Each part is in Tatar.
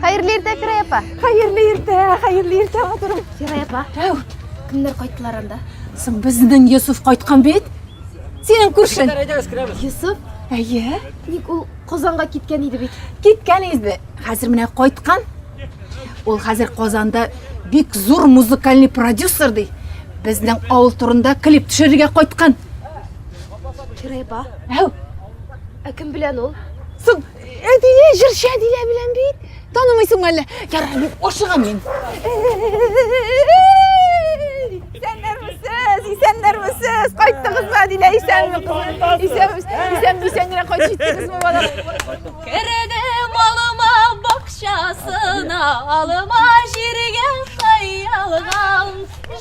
Хәерле иртә, Фирая апа. Хәерле иртә, хәерле иртә, матурым. Фирая апа. Әү. Кемнәр кайттылар анда? Соң безнең Йосыф кайткан бит. Синең күршең. Йосыф? Әйе. Ник ул Казанга киткән иде бит? Киткән иде. Хәзер менә кайткан. Ул хәзер Казанда бик зур музыкальный продюсер ди. Безнең авыл турында клип төшерергә кайткан. Фирая апа. Әү. Ә кем белән ул? Соң Әдилә, җырчы Әдилә белән бит. Танымыйсыңмы әллә? Ярар, мин ашыгам мин. Исәннәрмесез, исәннәрмесез? Кайттыгызмы, Әдилә? Исәнме, кызым? Исәнме? Исәнме, исән генә кайтып җиттегезме, балам? Кердем алма бакчасына, алма җиргә таялган,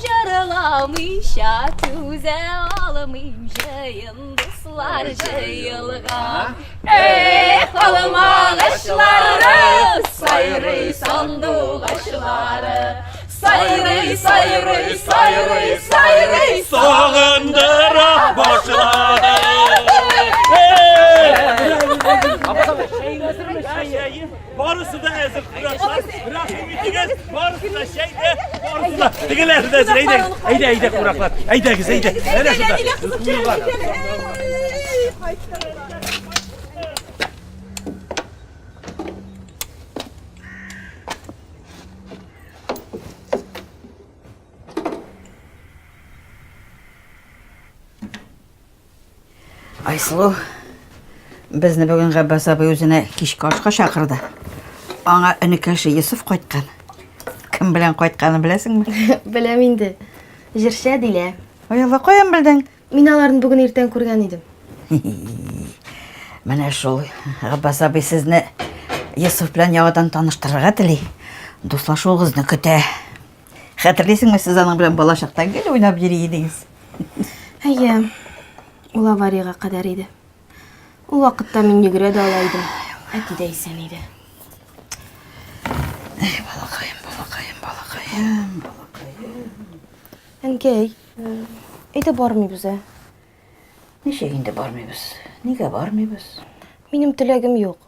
җырламыйча түзә алмыйм, җыен дуслар җыелган. Эх, алма агачлары, сайрый сандугачлары. Сайрый, сайрый, сайрый, сайрый, Сагындыра башлады. Барысы да әзер, кунаклар. Рәхим итегез, барысы да чәй дә, барысы да. Тегеләре дә әзер, әйдә, әйдә, әйдә, кунаклар. Әйдәгез, әйдә. Әнә шунда. Айсылу, безне бүген Габбас абый үзенә кичке ашка чакырды. Аңа энекәше Йосыф кайткан. Кем белән кайтканын беләсеңме? Беләм инде. Җырчы Әдилә. Ой, Алла, каян белдең? Мин аларны бүген иртән күргән идем. Менә шул Габбас абый сезне Йосыф белән яңадан таныштырырга тели. Дуслашуыгызны көтә. Хәтерлисеңме, сез аның белән бала чакта гел уйнап йөри идегез? Әйе, ул авариягә кадәр иде. Ул вакытта мин йөгерә дә ала идем. Әти дә исән иде. Эй, балакаем, балакаем, балакаем, балакаем. Әнкәй, әйдә бармыйбыз, ә? Ничек инде бармыйбыз? Нигә бармыйбыз? Минем теләгем юк.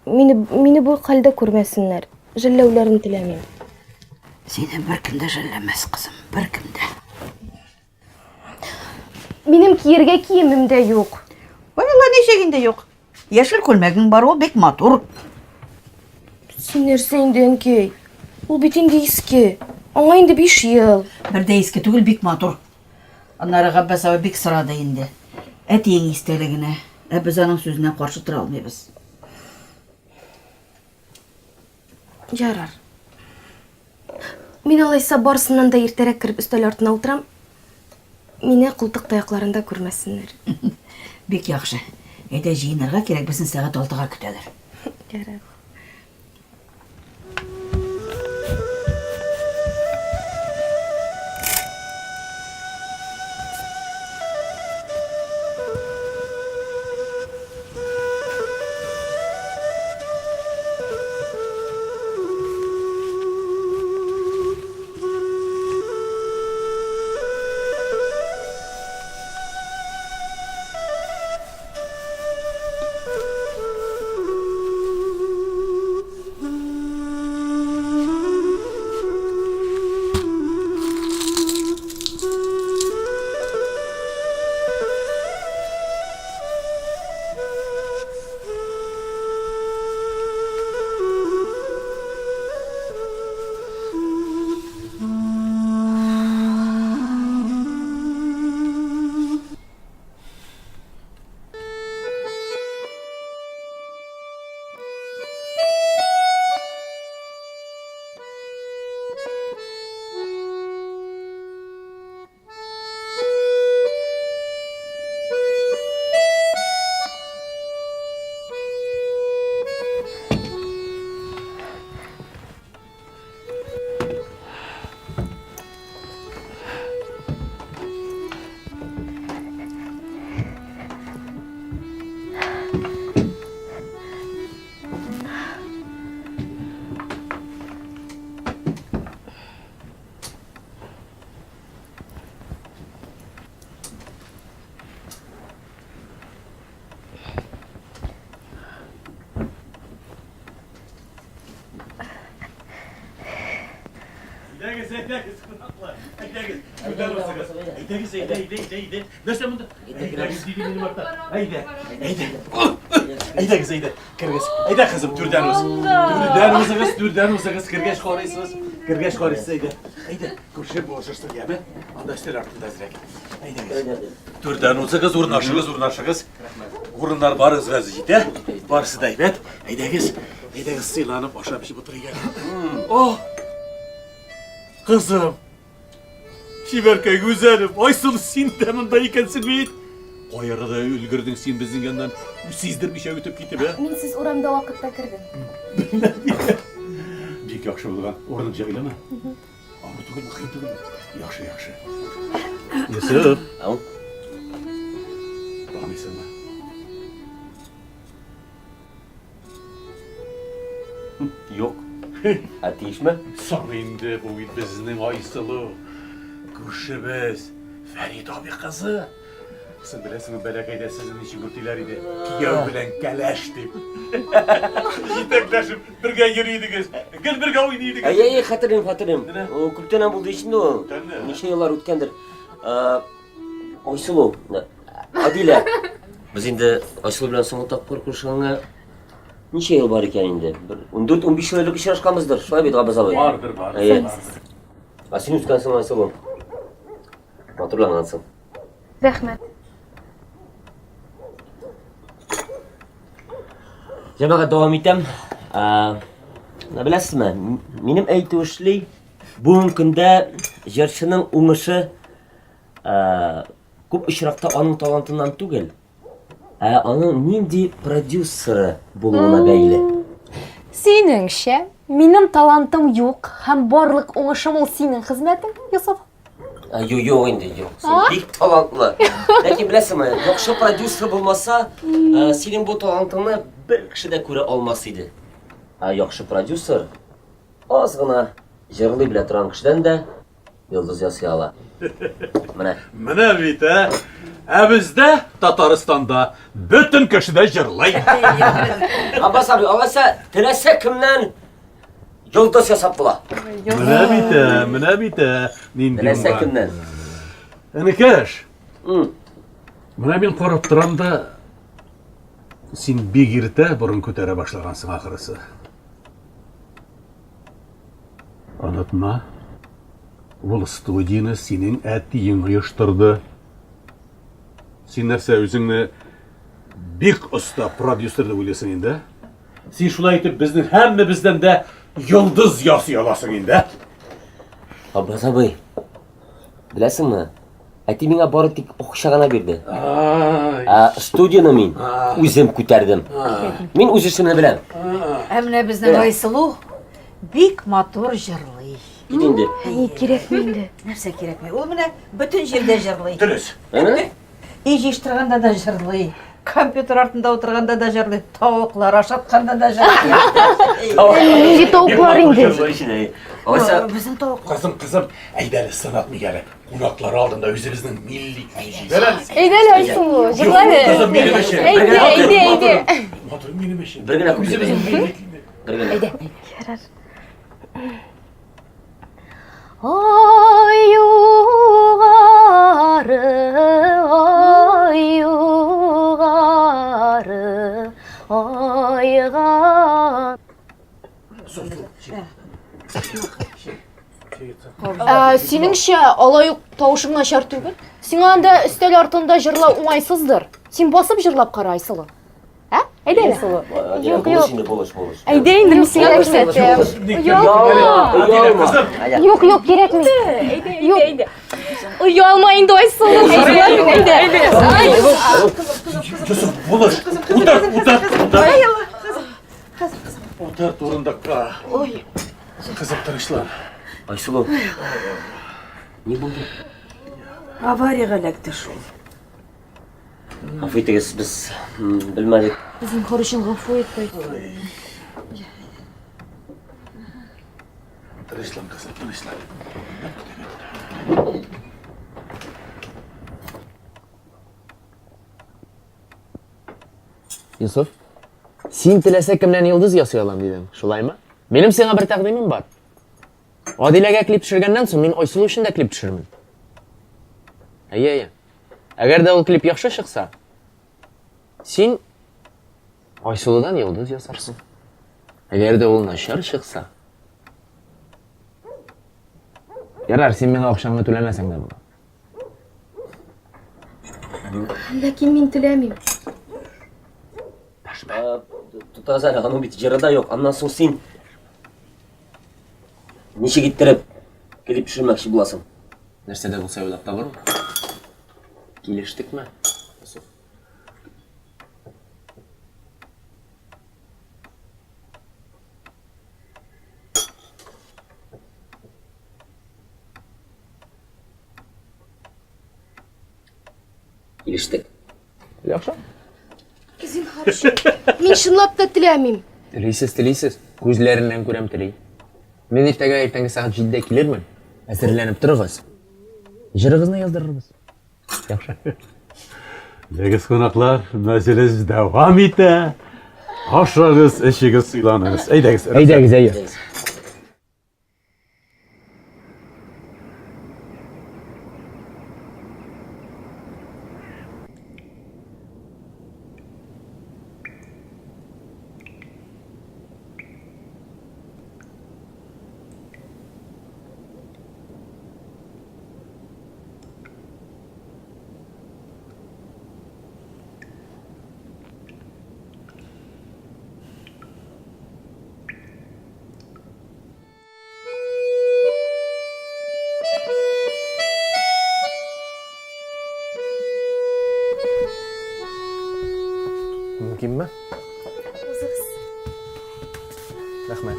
Мине, мине бу хәлдә күрмәсеннәр. Жәлләүләрен теләмим. Сине беркем дә жәлләмәс, кызым, беркем дә. Минем киергә киемем дә юк. Ой, Алла, ничек инде юк? Яшел күлмәгең бар, ул бик матур. Син нәрсә инде, әнкәй? Ул бит инде иске. Аңа инде 5 ел. Бер дә иске түгел, бик матур. Аннары Габбас абый бик сорады инде. Әтиең истәлегенә. Ә без аның сүзенә каршы тора алмыйбыз. Ярар. Мин алайса барысыннан да иртәрәк кереп өстәл артына утырам. Мине култык таякларында күрмәсеннәр. Бик яхшы. Әйдә җыенырга кирәк, безне сәгать алтыга көтәләр. Ярар. Әйдәгез, әйдәгез, кунаклар. Әйдәгез, түрдән узыгыз. Әйдәгез, әйдә, әйдә, әйдә, әйдә. Нәрсә монда? Әйдәгез, диде минем артта. Әйдә, әйдә. Әйдәгез, әйдә. Кергез. Әйдә, кызым, түрдән уз. Түрдән узыгыз, түрдән узыгыз. Кергәч карыйсыз. Кергәч карыйсыз, әйдә. Әйдә, күрше булышырсың, яме? Анда өстәл артында әзрәк. Әйдәгез. Түрдән узыгыз, урнашыгыз, урнашыгыз. Урыннар барыгызга җитә. Барысы да әйбәт. Әйдәгез, әйдәгез сыйланып ашап эчеп утырыйк әле. О! Кызым! Чибәркәй гүзәлем, Айсылу, син дә монда икәнсең бит. Кай арада өлгердең син безнең яннан сиздермичә үтеп китеп, ә? Мин сез урамда вакытта кердем. Бик яхшы булган. Урының җайлымы? Авыр түгелме, кыен түгелме? Яхшы, яхшы. Йосыф. Ау. Таныйсыңмы? Юк. Ә тиешме? Соң инде бу бит безнең Айсылу. Күршебез Фәрит абый кызы. Син беләсеңме, бәләкәйдә сезне ничек үртиләр иде? Кияү белән кәләш дип. Җитәкләшеп бергә йөри идегез. Гел бергә уйный идегез. Әй, әй, хәтерлим, хәтерлим. Менә. Ул күптәннән булды ич инде ул. Күптәннән. Ничә еллар үткәндер. Айсылу, Адилә. Без инде Айсылу белән соңгы тапкыр күрешкәнгә ничә ел бар икән инде? Бер 14-15 ел элек очрашканбыздыр. Шулай бит, Габбас абый? Бардыр, бардыр. Әйе. бардыр. Ә син үскәнсең, Айсылу. Матурлангансың. Рәхмәт. Җәмәгать дәвам итәм. Менә беләсезме, минем әйтү эшли, бүгенге көндә җырчының уңышы күп очракта аның талантыннан түгел, ә аның нинди продюсеры булуына бәйле. Синеңчә, минем талантым юк һәм барлык уңышым ул синең хезмәтең, Йосыф? Юк, юк инде, юк. Син бик талантлы. Ләкин беләсеңме, яхшы продюсер булмаса, синең бу талантыңны бер кеше дә күрә алмас иде. Ә яхшы продюсер аз гына җырлый белә торган кешедән дә йолдыз ясый ала. Менә. Менә бит, ә? Ә бездә, Татарстанда, бөтен кеше дә җырлый. Аббас абый, алайса теләсә кемнән Йолдыз ясап була. Менә бит, ә, менә бит, ә, нинди Теләсә уңган. кемнән. Энекәш, М. менә мин карап торам да, син бик иртә борын күтәрә башлагансың ахрысы. Онытма, ул студияне синең әтиең оештырды. Син нәрсә, үзеңне бик оста продюсер дип уйлыйсың инде? Син шулай итеп безнең һәммәбездән дә йолдыз ясый аласың инде. Аббас абый, беләсеңме, әти миңа бары тик акча гына бирде. Ә студияне мин үзем күтәрдем. Мин үз эшемне беләм. Ә менә безнең Айсылу бик матур җырлый. Кит инде. Әни, кирәкми инде. Нәрсә кирәкми? Ул менә бөтен җирдә җырлый. Дөрес. Әнә. Өй җыештырганда да җырлый, компьютер артында утырганда да җырлый, тавыклар ашатканда да җырлый. Нинди тавыклар инде? Алайса, Безнең тавыклар. Кызым, кызым, әйдә әле сынатмыйк әле. Кунаклар алдында үзебезнең милли көйне җибәр әле. Әйдә әле, Айсылу, җырла әле. Кызым, минем өчен. Әйдә, әйдә, әйдә. Матур минем өчен. Бер генә куплет. Үзебезнең милли көйне. Бер генә. Әйдә. Ярар. Ай югары, ай югары, айга. Ә, синеңчә, алай ук тавышың начар түгел? Сиңа анда өстәл артында җырлау уңайсыздыр. Син басып җырлап кара, Айсылу. Ә? Әйдә әле. Юк, юк. Инде булыш, булыш. Әйдә инде, мин сиңа күрсәтәм. Оялма. Юк, юк, кирәкми. Әйдә, әйдә, әйдә. Оялма инде, Айсылу. Әйдә, әйдә. Йосыф, булыш. Утыр, утыр, утыр. Утыр урындыкка. Ой. Кызым, тынычлан. Айсылу. Ни булды? Авариягә эләкте шул. Гафу итегез, без белмәдек. Зинһар өчен гафу ит, Тынычлан, кызым, тынычлан. Йосыф, син теләсә кемнән йолдыз ясый алам дидең, шулаймы? Минем сиңа бер тәкъдимем бар. Адиләгә клип төшергәннән соң мин Айсылу өчен дә клип төшерермен. Әйе, әйе. Әгәр дә ул клип яхшы чыкса, син Айсылудан йолдыз ясарсың. Әгәр дә ул начар чыкса, Ярар, син миңа акчаңны түләмәсәң дә була. Ләкин мин теләмим. Тотагыз әле, аның бит җыры да юк. Аннан соң син ничек иттереп клип төшермәкче буласың? Нәрсә дә булса уйлап табырмын. Килештекме? Йосыф? Килештек. Яхшы. Зинһар өчен. Мин чынлап та теләмим. Телисез, телисез. Күзләреннән күрәм тели. Мин иртәгә иртәнге сәгать 7-дә килермен. Әзерләнеп торыгыз. Җырыгызны яздырырбыз. Яхшы. Ягез кунаклар, мәҗлес дәвам итә. Ашагыз, эчегез, сыйланыгыз. Әйдәгез. Әйдәгез, әйе. Мөмкинме? Узыгыз. Рәхмәт.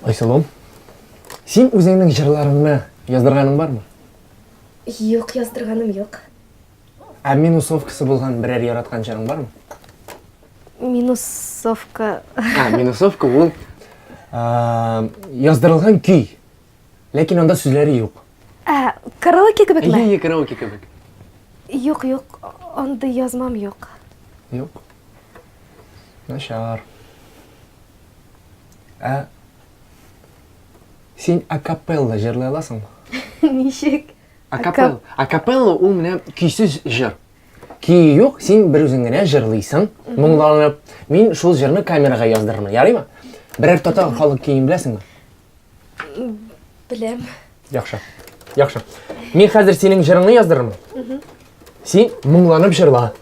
Айсылу, син үзеңнең җырларыңны яздырганың бармы? Юк, яздырганым юк. Ә минусовкасы булган берәр яраткан җырың бармы? Минусовка. А, минусовка ул яздырылган көй. Ләкин анда сүзләре юк. Ә, караоке кебекме? Әйе, караоке кебек. Юк, юк, андый язмам юк. Юк. Начар. Ә син акапелла җырлый аласыңмы? Ничек? Акапелла. Акапелла ул менә көйсез җыр. Көе юк, син бер үзең генә җырлыйсың, моңланып. Мин шул җырны камерага яздырырмын, ярыймы? Берәр татар халык көен беләсеңме? Беләм. Яхшы. Яхшы. Мин хәзер синең җырыңны яздырырмын. Син моңланып җырла.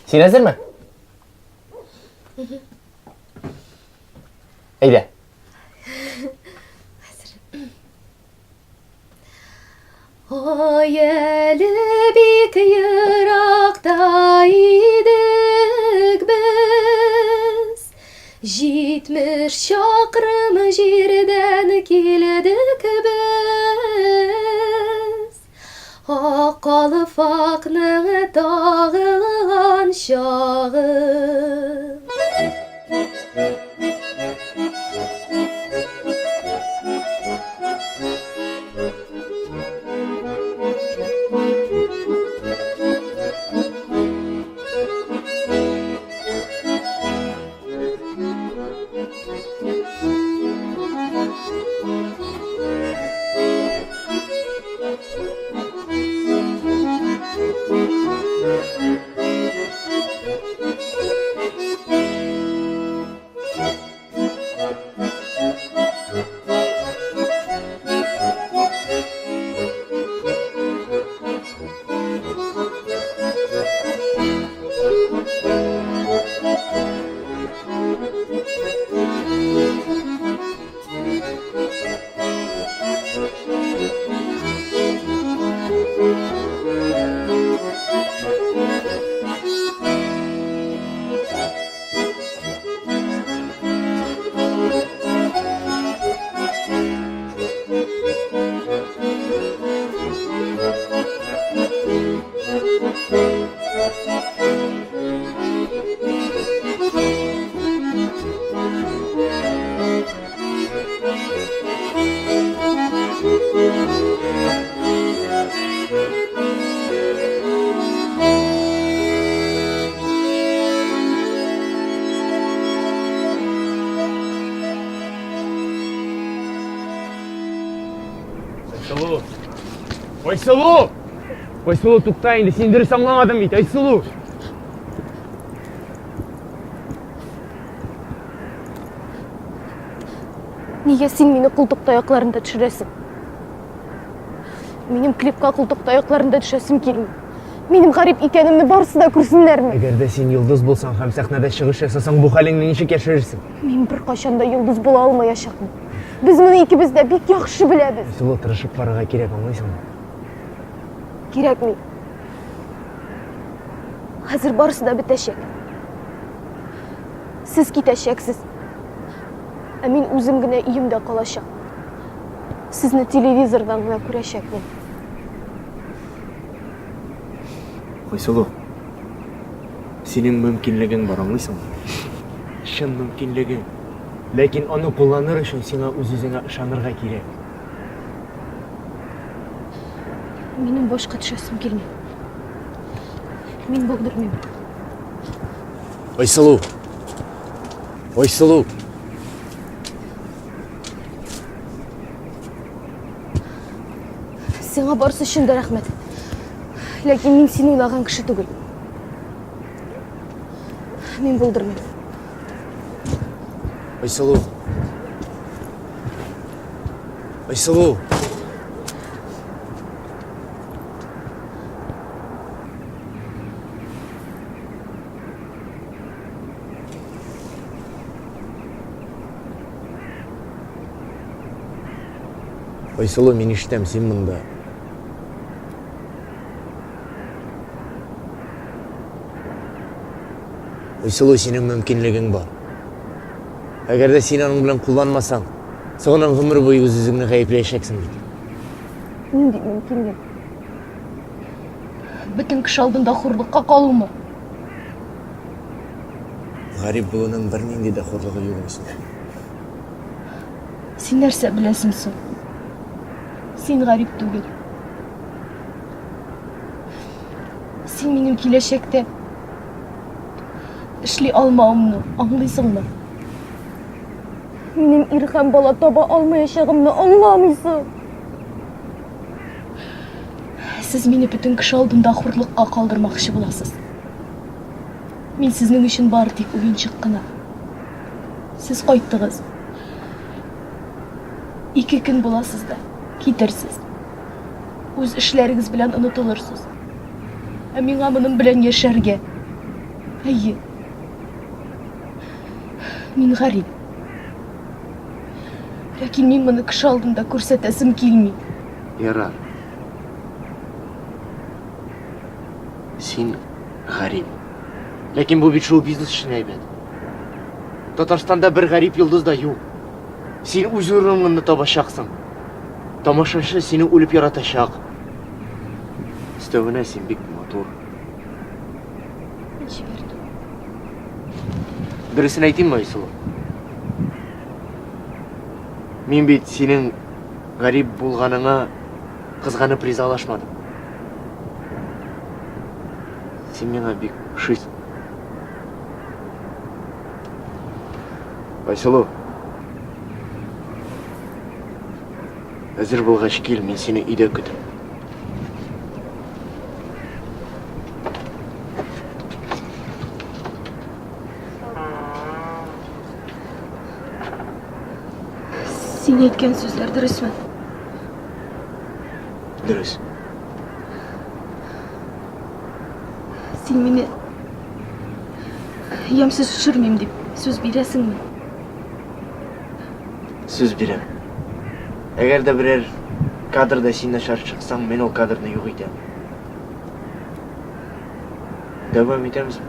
Син әзерме? Әйдә. Ай әле бик еракта идек без, 70 чакрым җирдән килдек без. Ак калфакның тагылган чагы. Айсылу! Айсылу, тукта инде, син дөрес аңламадың бит, Айсылу! Нигә син мине култык таякларында төшерәсең? Минем клипка култык таякларында төшәсем килми. Минем гарип икәнемне барысы да күрсеннәрме? Әгәр дә син йолдыз булсаң һәм сәхнәдә чыгыш ясасаң, бу хәлеңне ничек яшерерсең? Мин беркайчан да йолдыз була алмаячакмын. Без моны икебез дә бик яхшы беләбез. Айсылу, тырышып карарга кирәк, аңлыйсыңмы? Кирәкми. Хәзер барысы да бетәчәк. Сез китәчәксез. Ә мин үзем генә өемдә калачак. Сезне телевизордан гына күрәчәкмен. Айсылу, синең мөмкинлегең бар, аңлыйсыңмы? Чын мөмкинлегең. Ләкин аны кулланыр өчен сиңа үз-үзеңә ышанырга кирәк. Минем башка төшәсем килми. Мин булдырмыйм. Айсылу! Айсылу! Сиңа барысы өчен дә рәхмәт. Ләкин мин син уйлаган кеше түгел. Мин булдырмыйм. Айсылу! Айсылу! Айсылу, мин ишетәм, син монда. Айсылу, синең мөмкинлегең бар. Әгәр дә син аның белән кулланмасаң, соңыннан гомер буе үз-үзеңне гаепләячәксең бит. Нинди мөмкинлек? Бөтен кеше алдында хурлыкка калумы? Гарип булуның бернинди дә хурлыгы юк, Айсылу. Син нәрсә беләсең соң? Син гарип түгел. Син минем киләчәктә эшли алмавымны аңлыйсыңмы? Минем ир һәм бала таба алмаячагымны аңламыйсың. Сез мине бөтен кеше алдында хурлыкка калдырмакчы буласыз. Мин сезнең өчен бары тик уенчык кына. Сез кайттыгыз. Ике көн буласыз да, китерсез. Үз эшләрегез белән онытылырсыз. Ә миңа моның белән яшәргә. Әйе. Мин гарип. Ләкин мин моны кеше алдында күрсәтәсем килми. Ярар. Син гарип. Ләкин бу бит шоу-бизнес өчен әйбәт. Татарстанда бер гарип йолдыз да юк. Син үз урыныңны табачаксың. Тамашачы сине үлеп яратачак. Өстәвенә син бик матур. Мин чибәр түгел. Дөресен әйтимме, Айсылу? Мин бит синең гарип булганыңа кызганып ризалашмадым. Син миңа бик ошыйсың. Айсылу. Әзер булгач кил, мин сине өйдә көтәм. Син әйткән сүзләр дөресме? Дөрес. Син мине ямьсез төшермим дип сүз бирәсеңме? Сүз бирәм. Әгәр дә берәр кадрда син начар чыксаң, мин ул кадрны юк итәм. Дәвам итәбезме?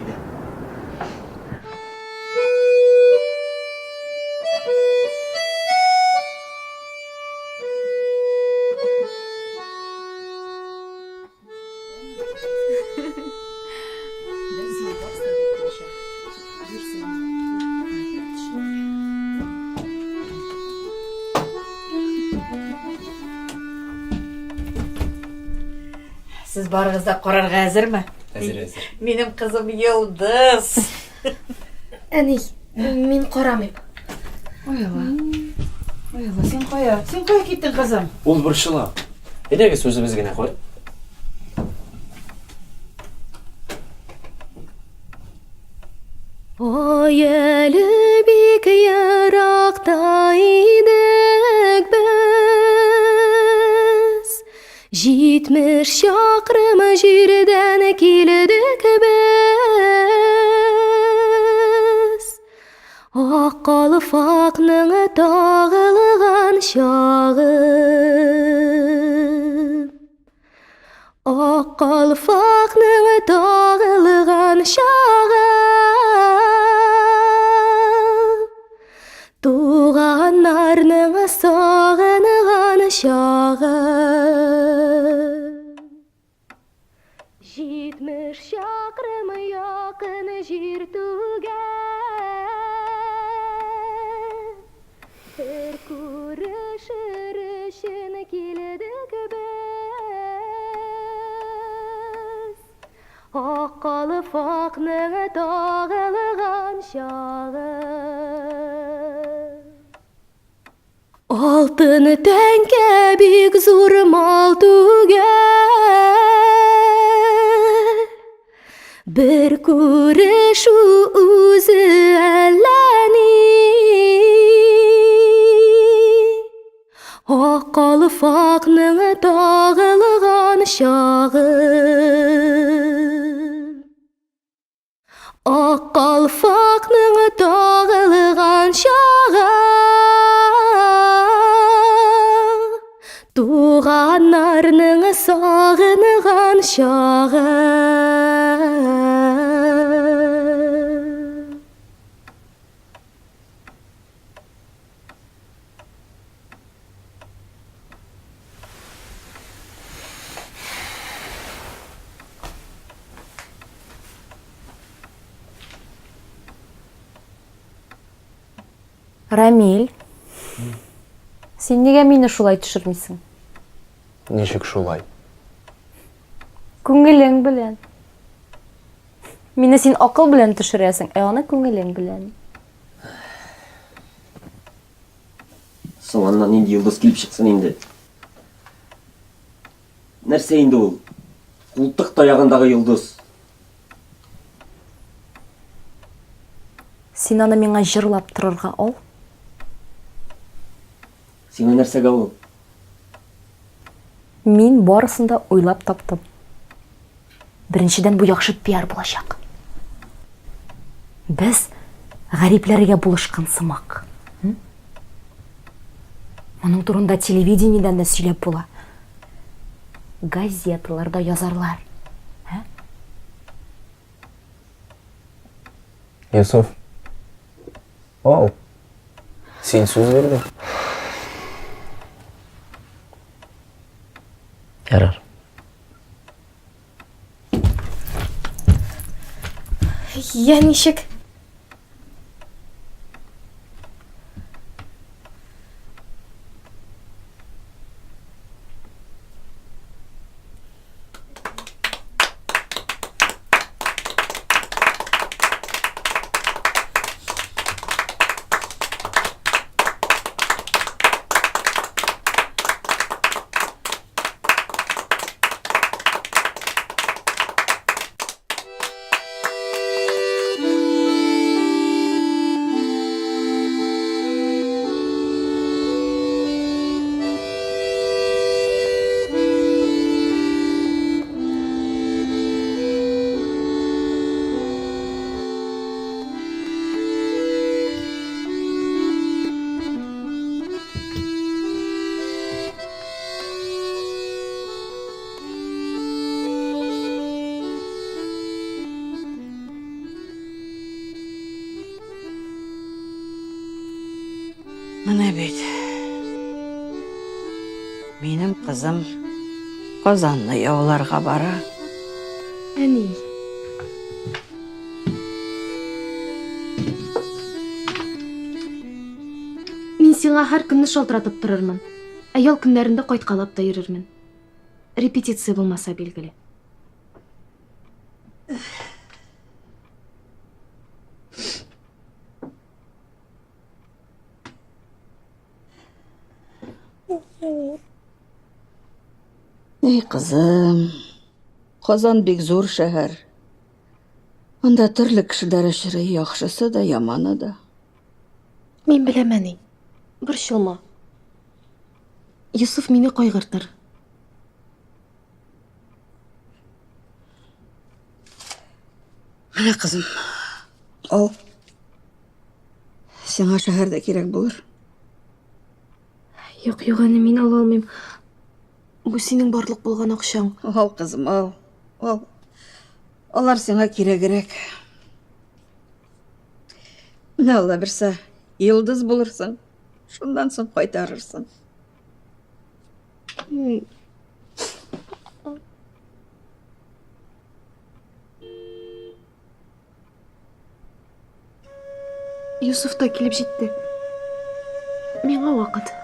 Әйдә. Сез барыгыз да карарга әзерме? Әзер, әзер. Минем кызым Йолдыз. Әни, мин карамыйм. Ой, Алла. Ой, Алла, син кая? Син кая киттең, кызым? Ул борчыла. Әйдәгез үзебез генә кой. Ай әле бик еракта идек без. 70 чакрым җирдән килдек без. Ак калфакның тагылган чагы. Ак калфакның тагылган чагы. Туганнарның сагынган чагы. 70 чакрым якын җир түгел. Бер күрешер өчен килдек без. Ак калфакның тагылган чагы. Алтын тәңкә бик зур мал түгел. Бер күрешү үзе әллә ни. Ак калфакның тагылган чагы. Ак калфакның тагылган чагы. Туганнарның сагынган чагы. Рамиль, син нигә мине шулай төшермисең? Ничек шулай? Күңелең белән. Мине син акыл белән төшерәсең, ә аны күңелең белән. Соң аннан нинди йолдыз килеп чыксын инде? Нәрсә инде ул? Култык таягындагы йолдыз. Син аны миңа җырлап торырга ал. Сиңа нәрсәгә ул? Мин барысын да уйлап таптым. Беренчедән, бу яхшы пиар булачак. Без гарипләргә булышкан сымак. Моның турында телевидениедән дә сөйләп була. Газеталарда язарлар. Ә? Йосыф. Ал. Син сүз бирдең. Ярар. Я ничек? Менә бит. Минем кызым Казанны яуларга бара. Әни. Мин сиңа һәр көнне шалтыратып торырмын. Ә ял көннәрендә кайткалап та йөрермен. Репетиция булмаса, билгеле. Әй, кызым, Казан бик зур шәһәр. Анда төрле кешеләр очрый, яхшысы да, яманы да. Мин беләм, әни. Борчылма. Йосыф мине кайгыртыр. Менә, кызым, ал. Сиңа шәһәрдә кирәк булыр. Юк, юк, әни, мин ала алмыйм. Бу синең барлык булган акчаң. Ал, кызым, ал. Ал. Алар сиңа кирәгрәк. Менә Алла бирсә, йолдыз булырсың. Шуннан соң кайтарырсың. Юсуф та килеп җитте. Миңа вакыт.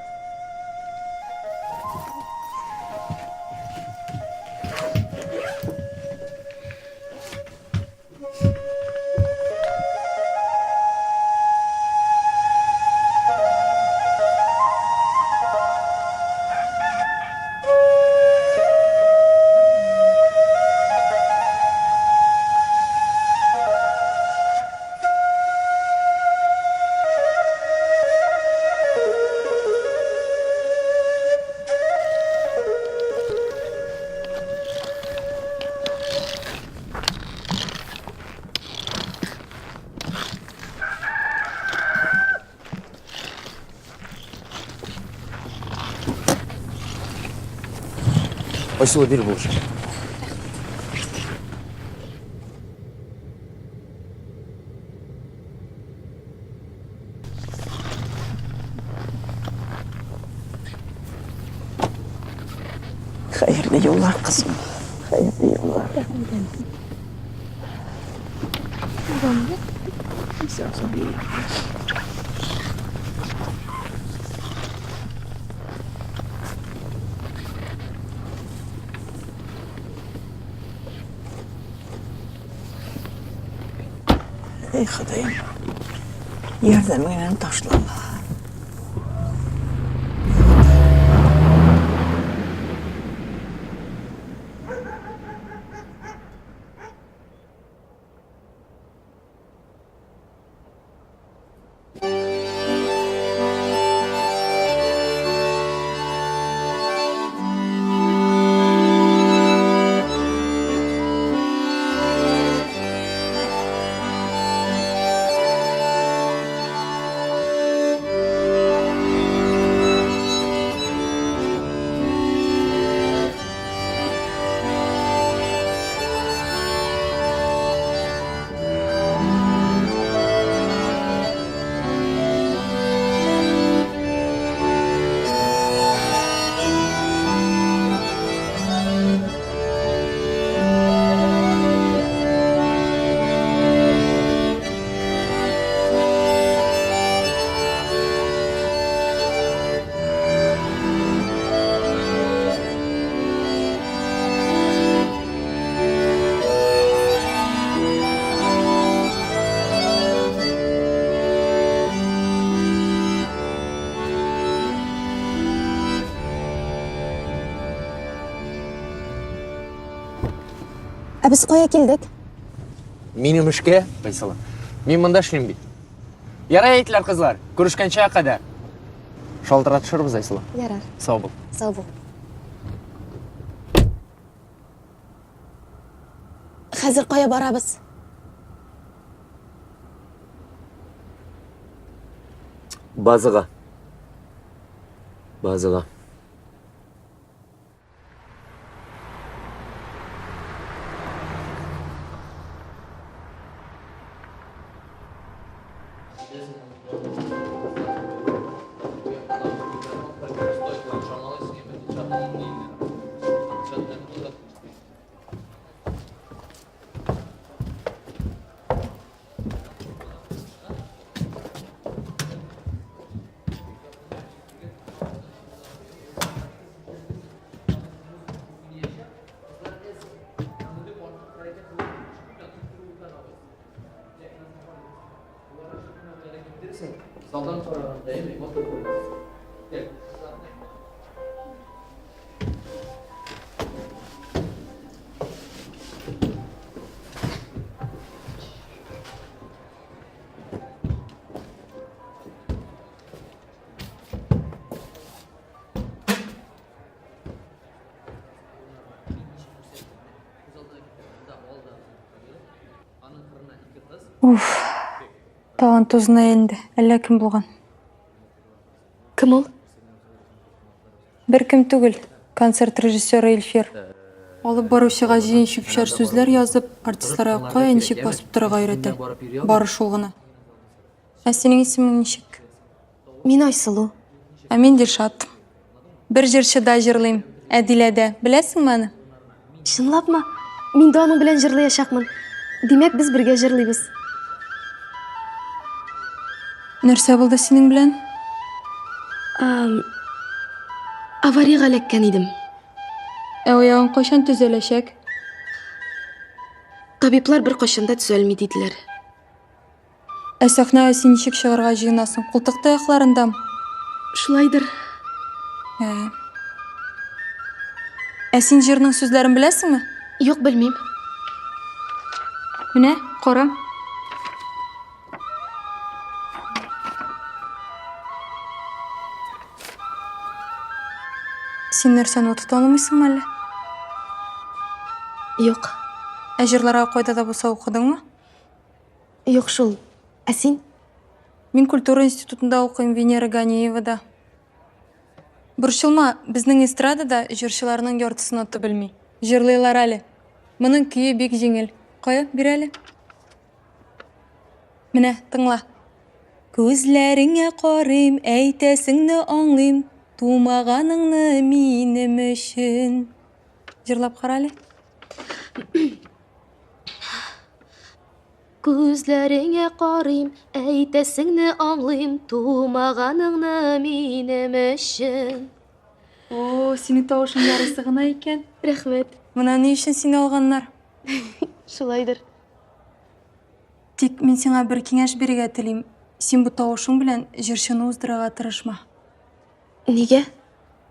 Айсылу, бир булыш. Хәерле юллар, кызым. Хәерле юллар. Эй, Ходаем, ярдәмеңнән ташлама. Ә без кая килдек? Минем эшкә, Айсылу. Мин монда эшлим бит. Ярай әйтләр, кызлар. Күрешкәнчә кадәр. Шалтыратышырбыз, Айсылу. Ярар. Сау бул. Сау бул. Хәзер кая барабыз? Базага. Базага. Уф. Тагын тузына инде. Әллә кем булган. Кем ул? Беркем түгел. Концерт режиссеры Илфир. Алып баручыга җыен чүп-чар сүзләр язып, артистларга кая ничек басып торырга өйрәтә. Бары шул гына. Ә синең исемең ничек? Мин Айсылу. Ә мин Дилшат. Бер җырчыда җырлыйм, Әдиләдә. Беләсеңме аны? Чынлапмы? Мин дә аның белән җырлаячакмын. Димәк, без бергә җырлыйбыз. Нәрсә булды синең белән? Авариягә эләккән идем. Ә аягың кайчан төзәләчәк? Табиблар беркайчан да төзәлми диделәр. Ә сәхнәгә син ничек чыгарга җыенасың? Култык таякларындамы? Шулайдыр. Ә. Ә син җырның сүзләрен беләсеңме? Юк, белмим. Менә, кара. Син нәрсә нота танымыйсыңмы әллә? Юк. Ә җырларга кайда да булса укыдыңмы? Юк шул. Ә син? Мин культура институтында укыйм, Венера Ганиевада. Борчылма, безнең эстрадада җырчыларның яртысы нота белми. Җырлыйлар әле. Моның көе бик җиңел. Кая, бир әле. Менә, тыңла. Күзләреңә карыйм, әйтәсеңне аңлыйм, тумаганыңны минем өчен. Җырлап кара әле. Күзләреңә карыйм, әйтәсеңне аңлыйм, тумаганыңны минем өчен. О, синең тавышың ярыйсы гына икән. Рәхмәт. Менә ни өчен сине алганнар. Шулайдыр. Тик мин сиңа бер киңәш бирергә телим. Син бу тавышың белән җырчыны уздырырга тырышма. Нигә?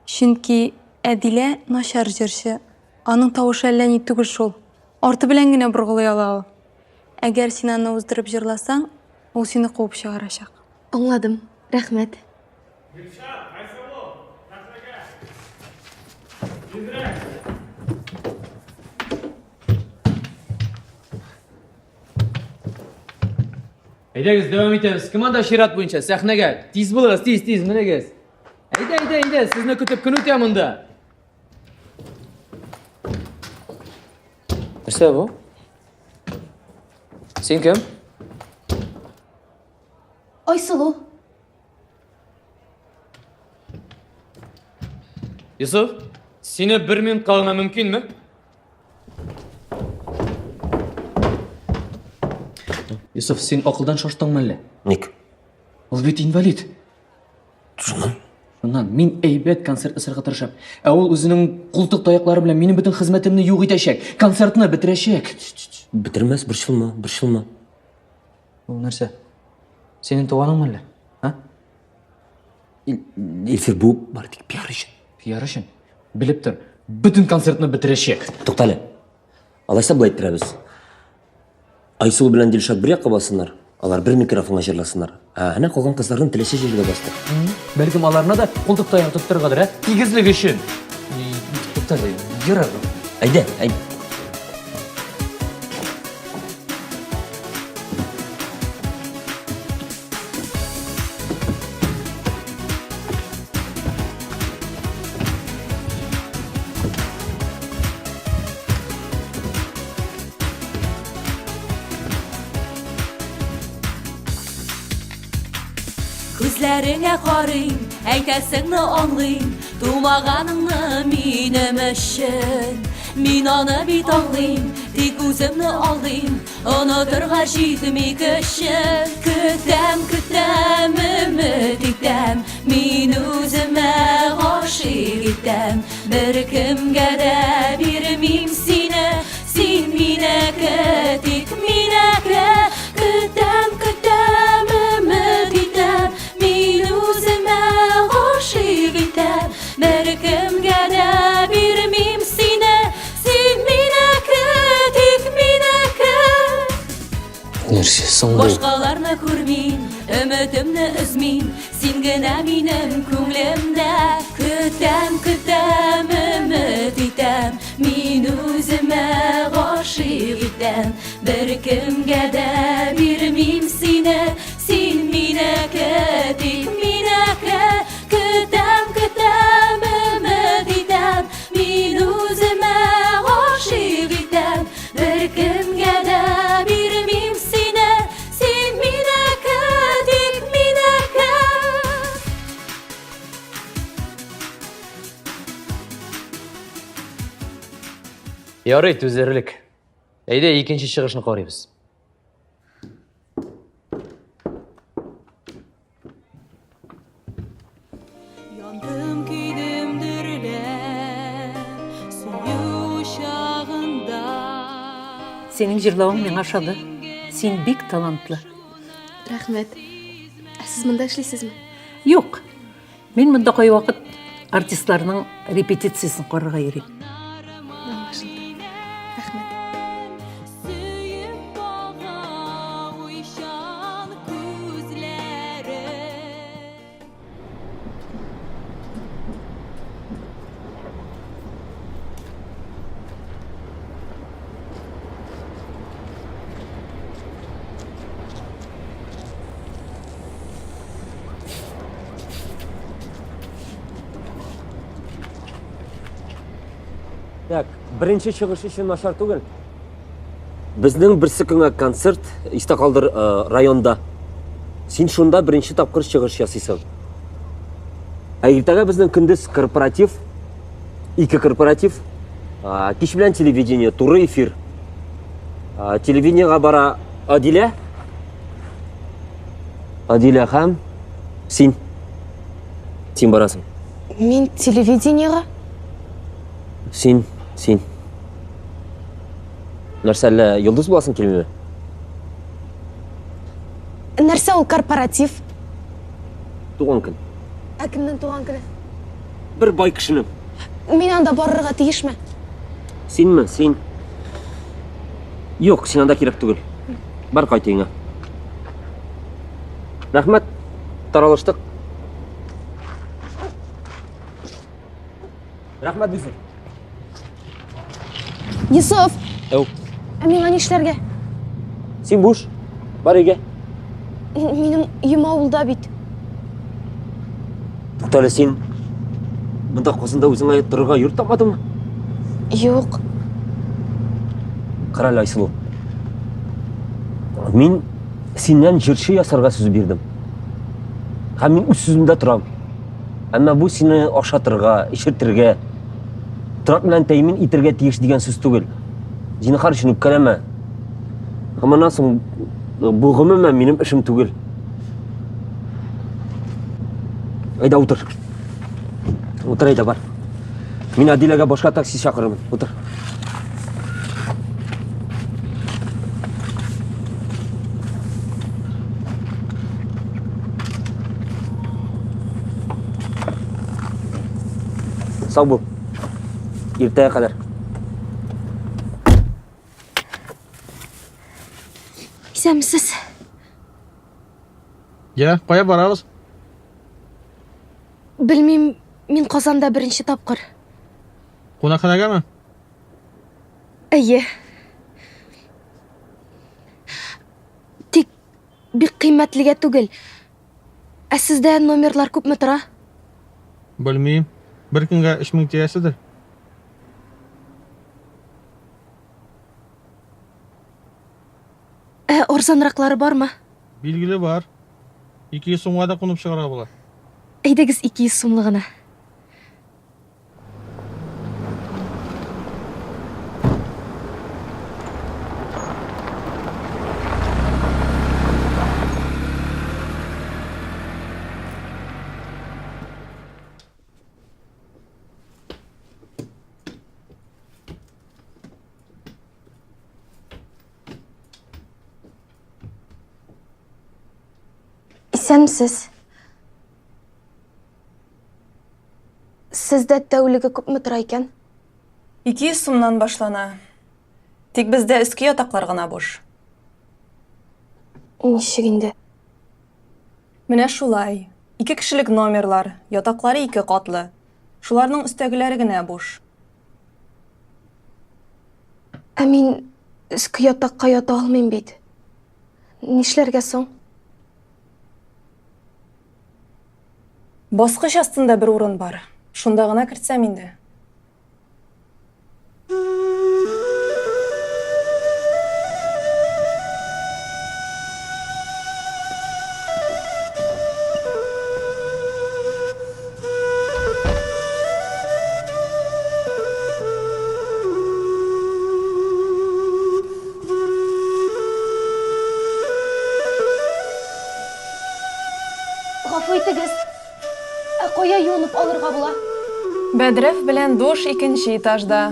Чөнки Әдилә начар җырчы. Аның тавышы әллә ни түгел шул. Арты белән генә боргылый ала ул. Әгәр син аны уздырып җырласаң, ул сине куып чыгарачак. Аңладым. Рәхмәт. Гөлшат, Айсылу, сәхнәгә! Тизрәк! Әйдәгез, дәвам итәбез. Кем анда чират буенча? Сәхнәгә. Тиз булыгыз, тиз, тиз, менегез. Әйдә, әйдә, әйдә, сезне көтеп көн үтә монда. Нәрсә бу? Син кем? Айсылу. Йосыф, сине бер минутка гына мөмкинме? Йосыф, син акылдан шаштыңмы әллә? Ник? Ул бит инвалид. Шуннан? Шуннан мин әйбәт концерт ясарга тырышам. Ә ул үзенең култык таяклары белән минем бөтен хезмәтемне юк итәчәк, концертны бетерәчәк. Бетермәс, борчылма, борчылма. Ул нәрсә? Синең туганыңмы әллә? А? Илфир, бу бары тик пиар өчен. Пиар өчен? Белеп тор, бөтен концертны бетерәчәк. Туктале. Алайса болай иттерәбез. Айсылу белән Дилшат бер якка бассыннар, алар бер микрофонга җырласыннар. Ә әнә калган кызларны теләсә җиргә бастыр. Бәлкем аларны да култык таяк тоттырыргадыр, ә? Тигезлек өчен. Туктале, ярар. Әйдә, әйдә. Күзләреңә карыйм, әйтәсеңне аңлыйм, тумаганыңны минем өчен. Мин аны бит аңлыйм, тик үземне алдыйм, онытырга җитми көчем. Көтәм, көтәм, өмет итәм, мин үземә гашыйк итәм. Беркемгә дә бирмим сине, син минеке, тик минеке. Көтәм, көтәм, өмет итәм, мин үземә гашыйк итәм. Беркемгә дә бирмим сине, син минеке, тик минеке. Нәрсә соң бу? Башкаларны күрмим, өметемне өзмим, син генә минем күңлемдә. Көтәм, көтәм, өмет итәм. Мин үземә гашыйк итәм, беркемгә дә бирмим сине. Син минеке, тик минеке. Көтәм, көтәм, өмет итәм. Мин үземә гашыйк итәм, беркемгә дә бирмим сине. Син минеке, тик минеке. Ярый, түзерлек. Әйдә, икенче чыгышны карыйбыз. Яндым, көйдем дөрләп, сөю учагында. Синең җырлавың миңа ошады. Син бик талантлы. Рәхмәт. Ә сез монда эшлисезме? Юк. Мин монда кайвакыт артистларның репетициясен карарга йөрим. Аңлашылды. Рәхмәт. Сөеп ага уйчан күзләре. Так, беренче чыгыш өчен начар түгел. Безнең берсе көнгә концерт, истә калдыр, э, районда. Син шунда беренче тапкыр чыгыш ясыйсың. Ә иртәгә безнең көндез корпоратив, ике корпоратив, кич белән телевидение, туры эфир. Телевидениега бара Адилә. Адилә һәм син. Син барасың. Мин телевидениега? Син, син. Нәрсә, әллә йолдыз буласың килмиме? Нәрсә ул корпоратив? Туган көн. Ә кемнең туган көне? Бер бай кешенең. Мин анда барырга тиешме? Синме? Син. Юк, син анда кирәк түгел. Бар кайт өеңә. Рәхмәт. Таралыштык. Рәхмәт, Йосыф. Йосыф! Әү. Ә миңа нишләргә? Син буш. Бар өйгә. Минем өем авылда бит. Туктале, син монда Казанда үзеңә торырга йорт тапмадыңмы? Юк. Кара әле, Айсылу. Мин синнән җырчы ясарга сүз бирдем. Һәм мин үз сүземдә торам. Әмма бу сине ашатырга, эчертергә, торак белән тәэмин итергә тиеш дигән сүз түгел. Зинһар өчен үпкәләмә. Һәм аннан соң бу гомумән минем эшем түгел. Әйдә утыр. Утыр әйдә бар. Мин Адиләгә башка такси чакырырмын. Утыр. Сау бул. Иртәгә кадәр. Исәнмесез. Я, кая барабыз? Белмим, мин Казанда беренче тапкыр. Кунакханәгәме? Әйе. Тик бик кыйммәтлегә түгел. Ә сездә номерлар күпме тора? Белмим. Бер көнгә 3000 тирәседер. Ә арзанраклары бармы? Билгеле бар. 200 сумга да кунып чыгарга була. Әйдәгез 200 сумлыгына. Исәнмесез. Сездә тәүлеге күпме тора икән? 200 сумнан башлана. Тик бездә өске ятаклар гына буш. Ничек инде? Менә шулай. Ике кешелек номерлар, ятаклары ике катлы. Шуларның өстәгеләре генә буш. Ә мин өске ятакка ята алмыйм бит. Нишләргә соң? Баскыч астында бер урын бар. Шунда гына кертсәм инде. Гафу итегез. Ә кая юынып алырга була? Бәдрәф белән душ икенче этажда.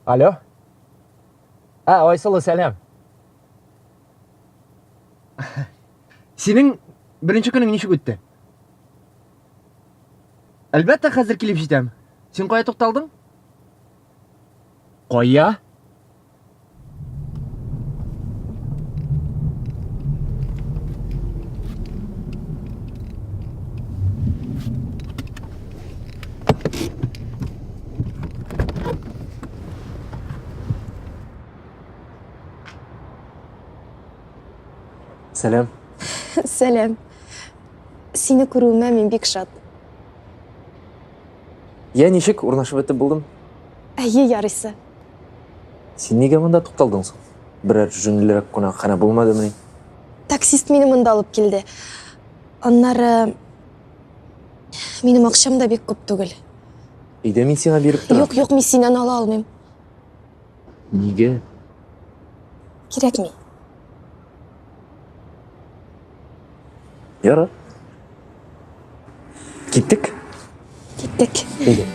Алло. А, Айсылу, сәлам. Синең беренче көнең ничек үтте? Әлбәттә, хәзер килеп җитәм. Син кая тукталдың? Кая? Сәлам. Сәлам. Сине күрүемә мин бик шат. Я ничек урнашып бетеп булдым? Әйе, ярыйсы. Син нигә монда тукталдың соң? Берәр җүнлерәк кунакханә булмадымыни? Таксист мине монда алып килде. Аннары минем акчам да бик күп түгел. Өйдә мин сиңа биреп торам. Юк, юк, мин синнән ала алмыйм. Нигә? Кирәкми. Ярар. Киттек. Киттек. Әйдә.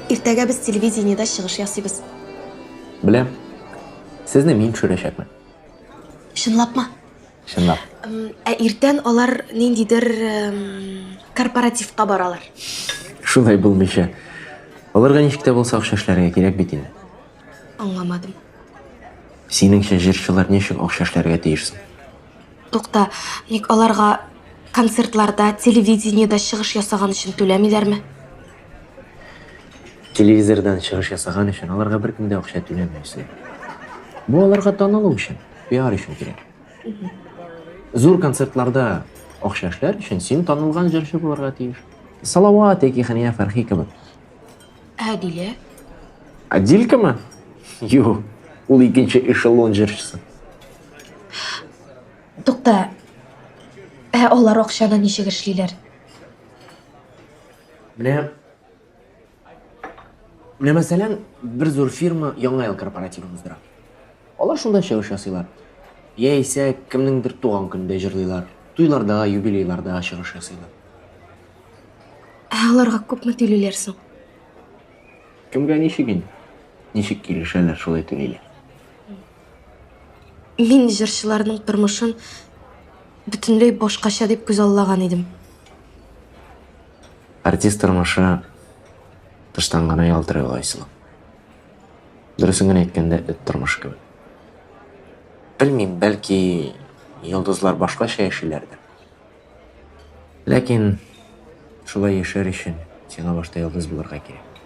Иртәгә без телевидениедә чыгыш ясыйбыз. Беләм. Сезне мин төшерәчәкмен. Чынлапмы? Чынлап. Ә иртән алар ниндидер корпоративка баралар. Шулай булмыйча. Аларга ничек тә булса акча эшләргә кирәк бит инде. Аңламадым. Синеңчә җырчылар ничек акча эшләргә тиеш соң? Тукта, ник аларга концертларда, телевидениедә чыгыш ясаган өчен түләмиләрме? Телевизордан чыгыш ясаган өчен аларга беркем дә акча түләми, Айсылу. Бу аларга танылу өчен, пиар өчен кирәк. Зур концертларда акча эшләр өчен син танылган җырчы булырга тиеш. Салават яки Хәния Фәрхи кебек. Ә Әдилә? Адилькамы? Юк, ул икенче эшелон җырчысы. Тукта, ә алар акчаны ничек эшлиләр? Менә Менә мәсәлән, бер зур фирма Яңа ел корпоративын уздыра. Алар шунда чыгыш ясыйлар. Яисә кемнеңдер туган көнендә җырлыйлар, туйларда, юбилейларда чыгыш ясыйлар. Ә аларга күпме түлиләр соң? Кемгә ничек инде? Ничек килешәләр, шулай түлиләр. Мин җырчыларның тормышын бөтенләй башкача дип күзаллаган идем. Артист тормышы тыштан гына ялтырый ул, Айсылу. Дөресен генә әйткәндә, эт тормышы кебек. Белмим, бәлки йолдызлар башкача яшиләрдер. Ләкин шулай яшәр өчен сиңа башта йолдыз булырга кирәк.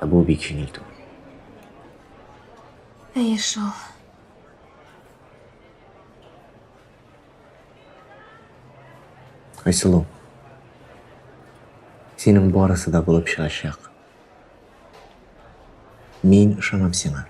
Ә бу бик җиңел түгел. Әйе шул. Айсылу, синең барысы да булып чыгачак. Мин ышанам сиңа.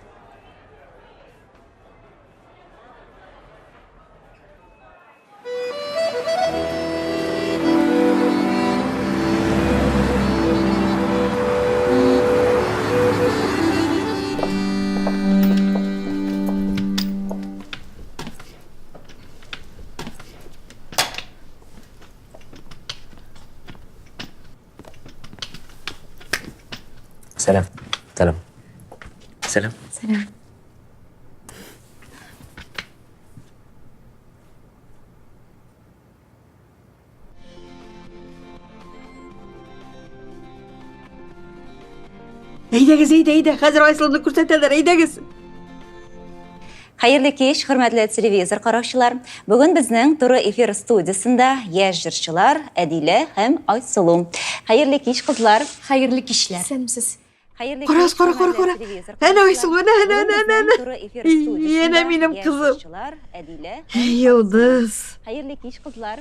Сәлам. Сәлам. Сәлам. Сәлам. Әйдәгез, әйдә, әйдә, хәзер Айсылуны күрсәтәләр, әйдәгез. Хәерле кич, хөрмәтле телевизор караучылар. Бүген безнең туры эфир студиясендә яшь җырчылар Әдилә һәм Айсылу. Хәерле кич, кызлар. Хәерле кичләр. Исәнмесез. Хәерле Кара, кич, кара, кара, хөрмәтле кара. телевизор Әнә караучылар. Айсылу, әнә, әнә, Бүген әнә, безнең әнә. туры эфир студиясендә Әнә минем яшь кызым. җырчылар Әдилә һәм Йолдыз. Хәерле кич, кызлар.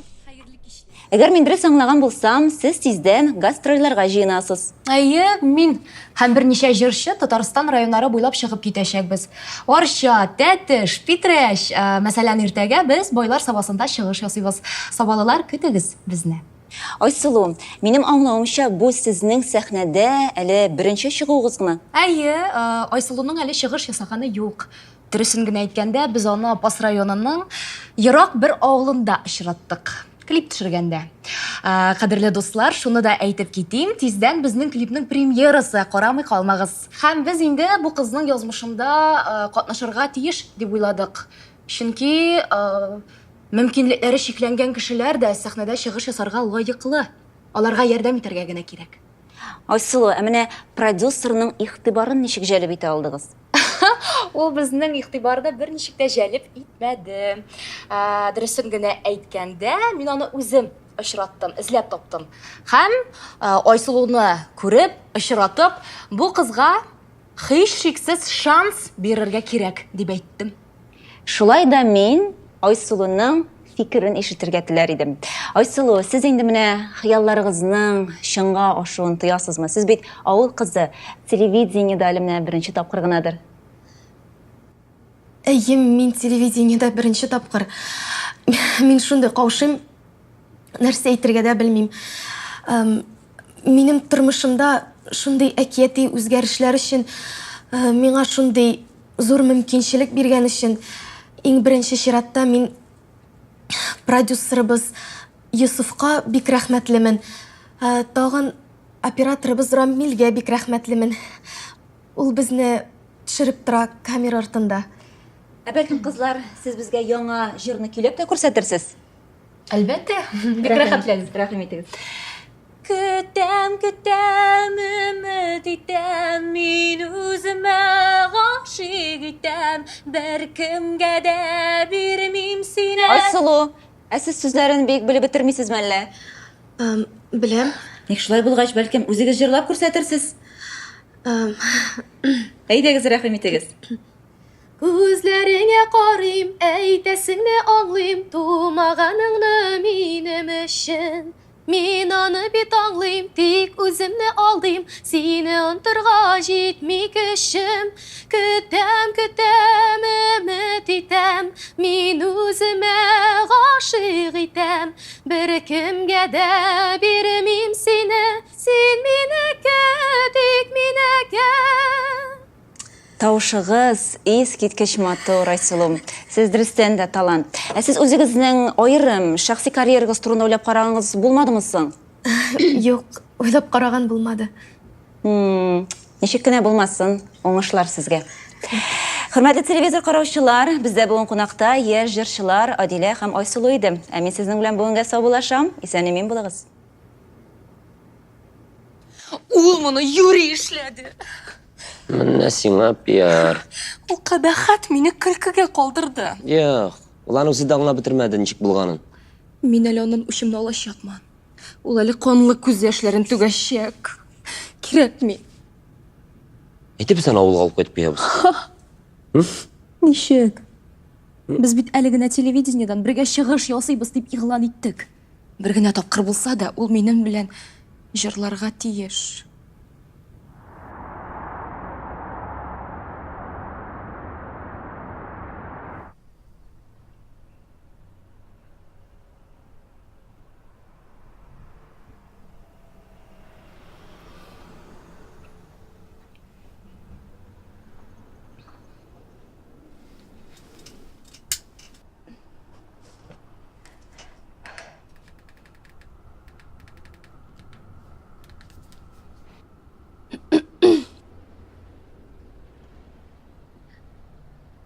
Әгәр мин дөрес аңлаган булсам, сез тиздән гастрольләргә җыенасыз. Әйе, мин һәм берничә җырчы Татарстан районнары буйлап чыгып китәчәкбез. Арча, Тәтеш, Питрәч. Ә, Мәсәлән, иртәгә без Байлар Сабасында чыгыш ясыйбыз. Сабалылар, көтегез безне. Айсылу, минем аңлавымча, бу сезнең сәхнәдә әле беренче чыгуыгыз гына. Әйе, ә, Айсылуның әле чыгыш ясаганы юк. Дөресен генә әйткәндә, без аны Апас районының ерак бер авылында очраттык. Клип төшергәндә. Кадерле дуслар, шуны да әйтеп китим, тиздән безнең клипның премьерасы, карамый калмагыз. Һәм без инде бу кызның язмышында катнашырга тиеш дип уйладык. Чөнки мөмкинлекләре чикләнгән кешеләр дә сәхнәдә чыгыш ясарга лаеклы. Аларга ярдәм итәргә генә кирәк. Айсылу, ә менә продюсерның игътибарын ничек җәлеп итә алдыгыз? Ул безнең игътибарны берничек тә җәлеп итмәде. Дөресен генә әйткәндә, мин аны үзем очраттым, эзләп таптым. Һәм Айсылуны күреп, очратып, бу кызга һичшиксез шанс бирергә кирәк, дип әйттем. Шулай да мин Айсылуның фикерен ишетергә теләр идем. Айсылу, сез инде менә хыялларыгызның чынга ашуын тоясызмы? Сез бит авыл кызы, телевидениедә әле менә беренче тапкыр гынадыр. Әйе, мин телевидениедә беренче тапкыр. Мин шундый каушыйм, нәрсә әйтергә дә белмим. Минем тормышымда шундый әкияти үзгәрешләр өчен, э, миңа шундый зур мөмкинчелек биргән өчен, иң беренче чиратта мин продюсерыбыз Йосыфка бик рәхмәтлемен. Э, тагын операторыбыз Рамилгә бик рәхмәтлемен. Ул безне төшереп тора камера артында. Ә бәлкем, кызлар, сез безгә яңа җырны көйләп тә күрсәтерсез? Әлбәттә, бик рәхәтләнеп. Рәхим итегез. Көтәм, көтәм, өмет итәм, мин үземә гашыйк итәм, беркемгә дә бирмим сине. Айсылу, ә сез сүзләрен бик белеп бетермисезме әллә? Беләм. Ник шулай булгач, бәлкем, үзегез җырлап күрсәтерсез? Әйдәгез, рәхим итегез. Күзләреңә карыйм, әйтәсеңне аңлыйм, тумаганыңны минем өчен. Мин аны бит аңлыйм, тик үземне алдыйм. Сине онтырга җитми көчем. Көтәм, көтәм, өмет итәм. Мин үземә гашыйк итәм. Беркемгә дә бирмим сине. Син минеке, тик минеке. Тавышыгыз искиткеч матур, Айсылу. Сез дөрестән дә талант. Ә сез үзегезнең аерым шәхси карьерагыз турында уйлап караганыгыз булмадымы соң? Юк, уйлап караган булмады. Ничек кенә булмасын, уңышлар сезгә. Хөрмәтле телевизор караучылар, бездә бүген кунакта яшь җырчылар Адилә һәм Айсылу иде. Ә мин сезнең белән бүгенгә саубуллашам. Исән-имин булыгыз. Ул моны юри эшләде. Менә сиңа пиар. Ул кабахәт мине көлкегә калдырды. Юк, ул аны үзе дә аңлап бетермәде ничек булганын. Мин әле аннан үчемне алачакмын. Ул әле канлы күз яшьләрен түгәчәк. Кирәкми. Әйдә без аны авылга алып кайтып куябыз. Ничек? Без бит әле генә телевидениедән бергә чыгыш ясыйбыз дип игълан иттек. Бер генә тапкыр булса да, ул минем белән җырларга тиеш.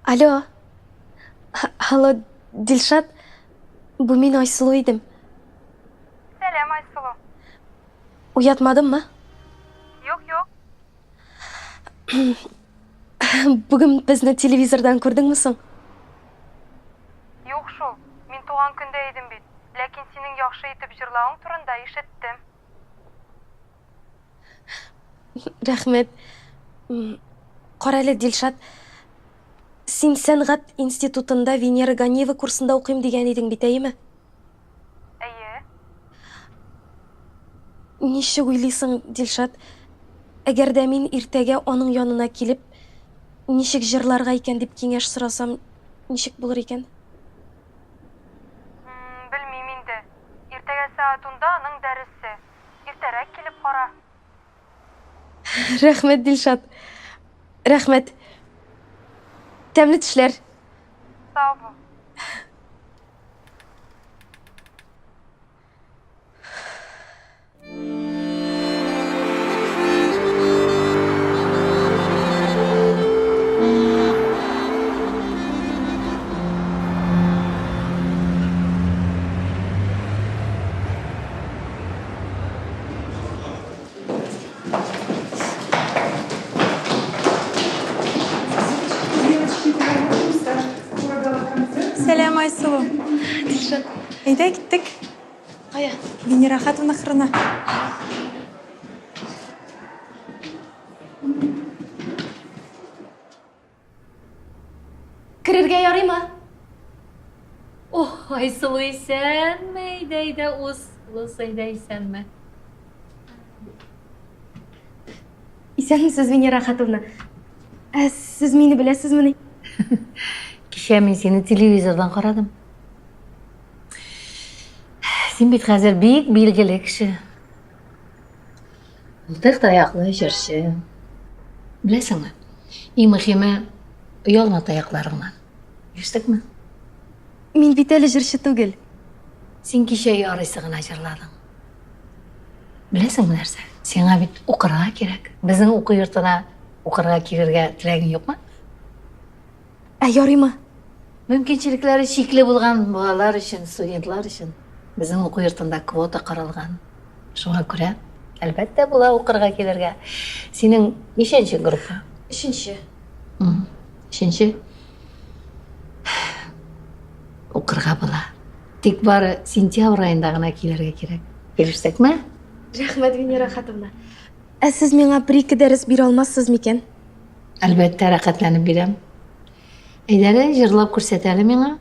Алло. Алло, Дилшат. Бу мин Айсылу идем. Сәлам, Айсылу. Уятмадыммы? Юк, юк. Бүген безне телевизордан күрдеңме соң? Юк шул, мин туган көндә идем бит. Ләкин синең яхшы итеп җырлавың турында ишеттем. Рәхмәт. Карале, Дилшат, син сәнгать институтында Венера Ганиева курсында укыйм дигән идең бит, әйеме? Әйе. Ничек уйлыйсың, Дилшат, әгәр дә мин иртәгә аның янына килеп, ничек җырларга икән дип киңәш сорасам, ничек булыр икән? Белмим инде. Иртәгә сәгать унда аның дәресе. Иртәрәк килеп кара. Рәхмәт, Дилшат. Рәхмәт. Тәмле төшләр. Сау бул. Сәлам, Айсылу. Дилшат. Әйдә, киттек. Кая? Венера Хатовна кырына. Керергә ярыймы? Ох, Айсылу, исәнме? Әйдә, әйдә, уз, уз, әйдә, исәнме? Исәнмесез, Венера Хатовна. Ә сез мине беләсезмени? Кичә мин сине телевизордан карадым. Син бит хәзер бик билгеле кеше. Култык таяклы җырчы. Беләсеңме, иң мөһиме, оялма таякларыңнан. Ишеттеңме? Мин бит әле җырчы түгел. Син кичә ярыйсы гына җырладың. Беләсеңме нәрсә? Сиңа бит укырга кирәк. Безнең уку йортына укырга килергә теләгең юкмы? Ә ярыймы? Мөмкинчелекләре чикле булган балалар өчен, студентлар өчен безнең уку йортында квота каралган. Шуңа күрә, әлбәттә, була укырга килергә. Синең ничәнче группа? Өченче. Өченче. Укырга була. Тик бары сентябрь аенда гына килергә кирәк. Килештекме? Рәхмәт, Венера Хатовна. Ә сез миңа бер-ике дәрес бирә алмассыз микән? Әлбәттә, рәхәтләнеп бирәм. Әйдә әле, җырлап күрсәт әле миңа.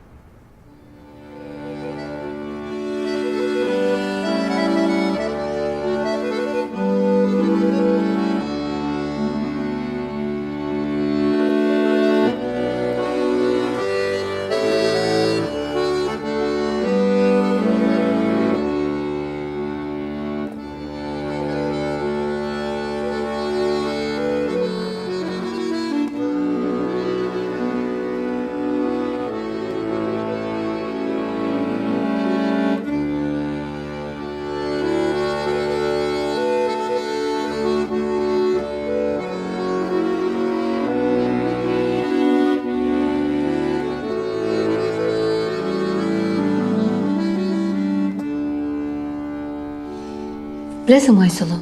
Беләсеңме, Айсылу?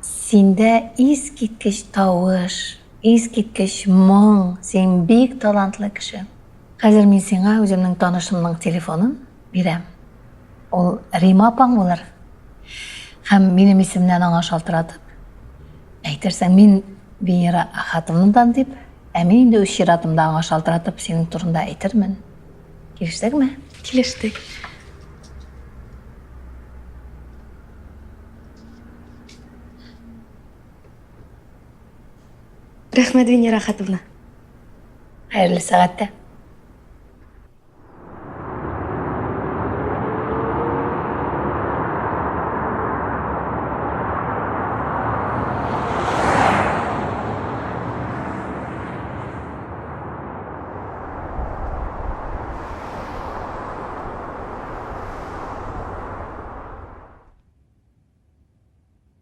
Синдә искиткеч тавыш, искиткеч моң, син бик талантлы кеше. Хәзер мин сиңа үземнең танышымның телефонын бирәм. Ул Рима апаң булыр. Һәм минем исемнән аңа шалтыратып, әйтерсең, мин Венера Ахатовнадан дип, ә мин инде үз чиратымда аңа шалтыратып синең турында әйтермен. Килештекме? Килештек. Рәхмәт, Венера Ахатовна. Хәерле сәгатьтә.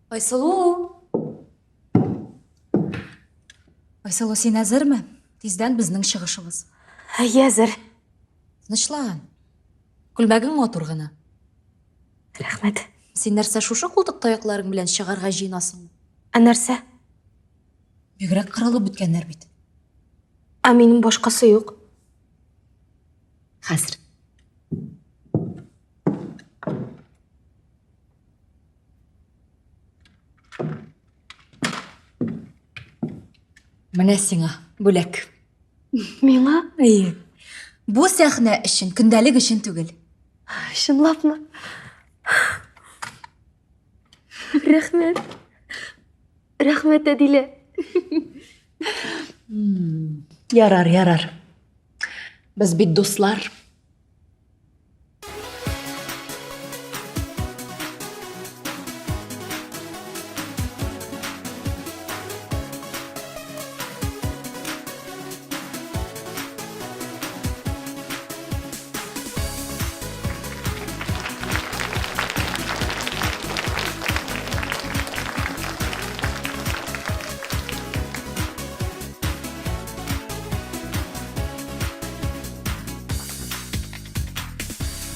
Айсылу! Айсылу, син әзерме? Тиздән безнең чыгышыбыз. Әйе, әзер. Тынычлан. Күлмәгең матур гына. Рәхмәт. Син нәрсә шушы култык таякларың белән чыгарга җыенасың? Ә нәрсә? Бигрәк кырылып беткәннәр бит. Ә минем башкасы юк. Хәзер. Менә сиңа бүләк. Миңа? Әйе. Бу сәхнә өчен, көндәлек өчен түгел. Чынлапмы? Рәхмәт. Рәхмәт, Әдилә. Ярар, ярар. Без бит дуслар.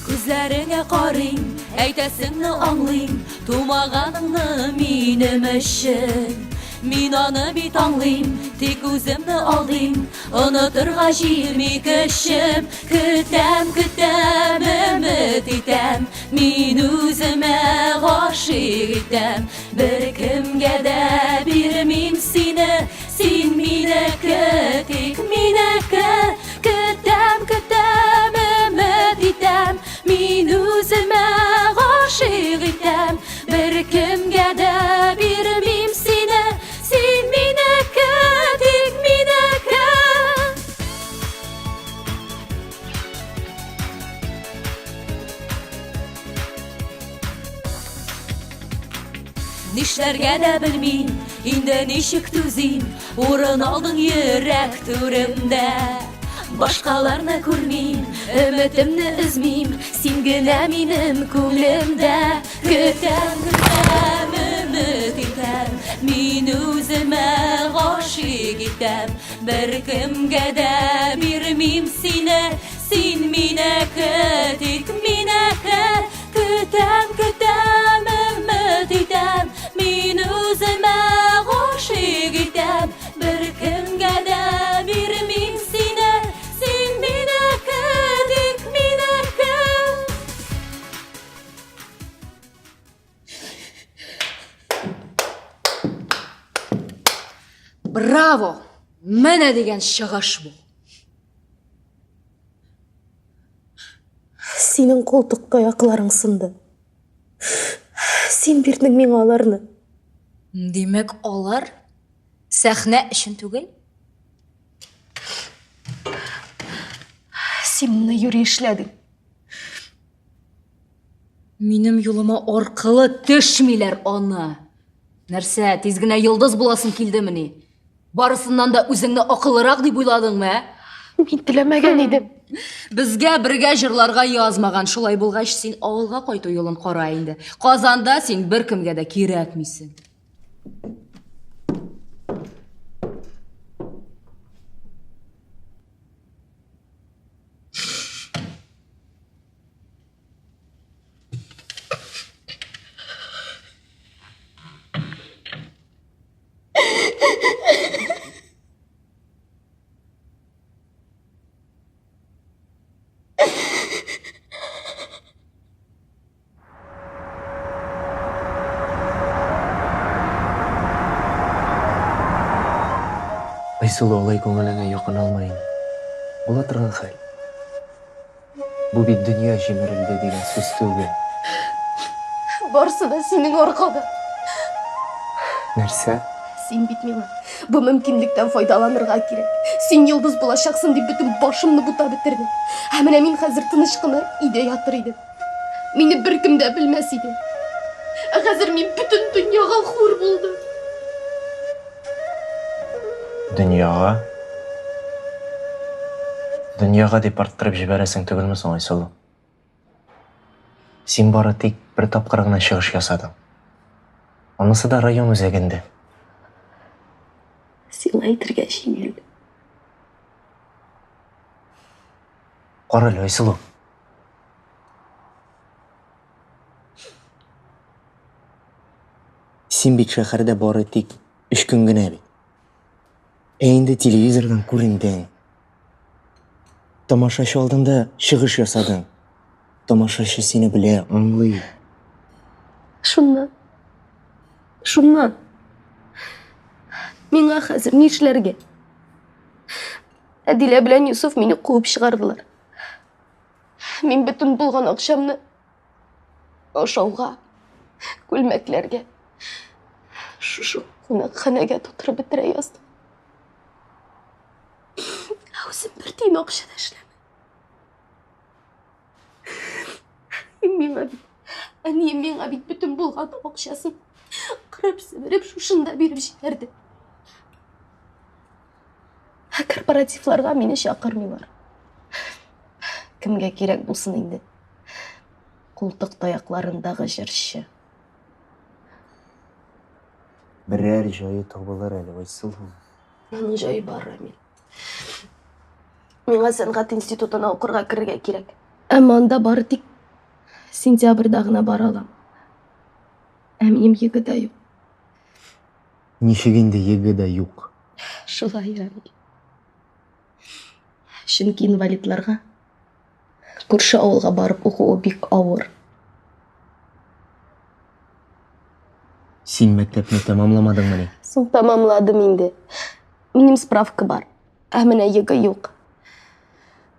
Күзләреңә карыйм, әйтәсеңне аңлыйм, тумаганыңны минем өчен. Мин аны бит аңлыйм, тик үземне алдыйм, онытырга җитми көчем. Көтәм, көтәм, өмет итәм, мин үземә гашыйк итәм. Беркемгә дә бирмим сине, син минеке, тик минеке. Көтәм, көтәм, өмет итәм, мин үземә гашыйк итәм. Беркемгә дә бирмим сине, син минеке, тик минеке. Нишләргә дә белмим, инде ничек түзим, урын алдың йөрәк түремдә. Башкаларны күрмим, өметемне өзмим, син генә минем күңелемдә. Көтәм, көтәм, өмет итәм, мин үземә гашыйк итәм. Беркемгә дә бирмим сине, син минеке, тик минеке. Көтәм, көтәм, өмет итәм, мин үземә гашыйк итәм. Беркемгә дә бирмим сине, син минеке, тик минеке. Браво! Менә дигән чыгыш бу. Синең култык таякларың сынды. Син бирдең миңа аларны. Димәк, алар сәхнә өчен түгел? Син моны юри эшләдең. Минем юлыма аркылы төшмиләр аны. Нәрсә, тиз генә йолдыз буласың килдемени? Барысыннан да үзеңне акыллырак дип уйладыңмы, ә? Мин теләмәгән идем. Безгә бергә җырларга язмаган. Шулай булгач, син авылга кайту юлын кара инде. Казанда син беркемгә дә кирәкмисең. Айсылу, алай күңелеңә якын алма инде. Була торган хәл. Бу бит дөнья җимерелде дигән сүз түгел. Барсы да синең аркада. Нәрсә? Син бит миңа бу мөмкинлектән файдаланырга кирәк. Син йолдыз булачаксың дип бөтен башымны бутап бетердең. Ә менә мин хәзер тыныч кына өйдә ятыр идем. Мине беркем дә белмәс иде. Ә хәзер мин бөтен дөньяга хур булдым. Дөньяга? Дөньяга дип арттырып җибәрәсең түгелме соң, Айсылу? Син бары тик бер тапкыр гына чыгыш ясадың. Анысы да район үзәгендә. Сиңа әйтергә җиңел. Карале, Айсылу. Син бит шәһәрдә бары тик өч көн генә бит. Ә инде телевизордан күрендең. Тамашачы алдында чыгыш ясадың. Тамашачы сине белә, аңлый. Шуннан. Шуннан. Миңа хәзер нишләргә? Әдилә белән Юсуф мине куып чыгардылар. Мин бөтен булган акчамны ашауга, күлмәкләргә, шушы кунакханәгә тутырып бетерә яздым. Ә үзем бер тиен акча да эшләмәдем. Миңа бит, әнием миңа бит бөтен булган акчасын кырып-себереп шушында биреп җибәрде. Ә корпоративларга мине чакырмыйлар. Кемгә кирәк булсын инде? Култык таякларындагы җырчы. Берәр җае табылыр әле, Айсылу. Аның җае бар, Рамил. Миңа сәнгать институтына укырга керергә кирәк. Әмма анда бары тик сентябрьдә генә бара алам. Ә минем ЕГЭ дә юк. Ничек инде ЕГЭ дә юк? Шулай, Рамил. Чөнки инвалидларга күрше авылга барып укуы бик авыр. Син мәктәпне тәмамламадыңмыни? Соң тәмамладым инде. Минем справка бар. Ә менә ЕГЭ юк.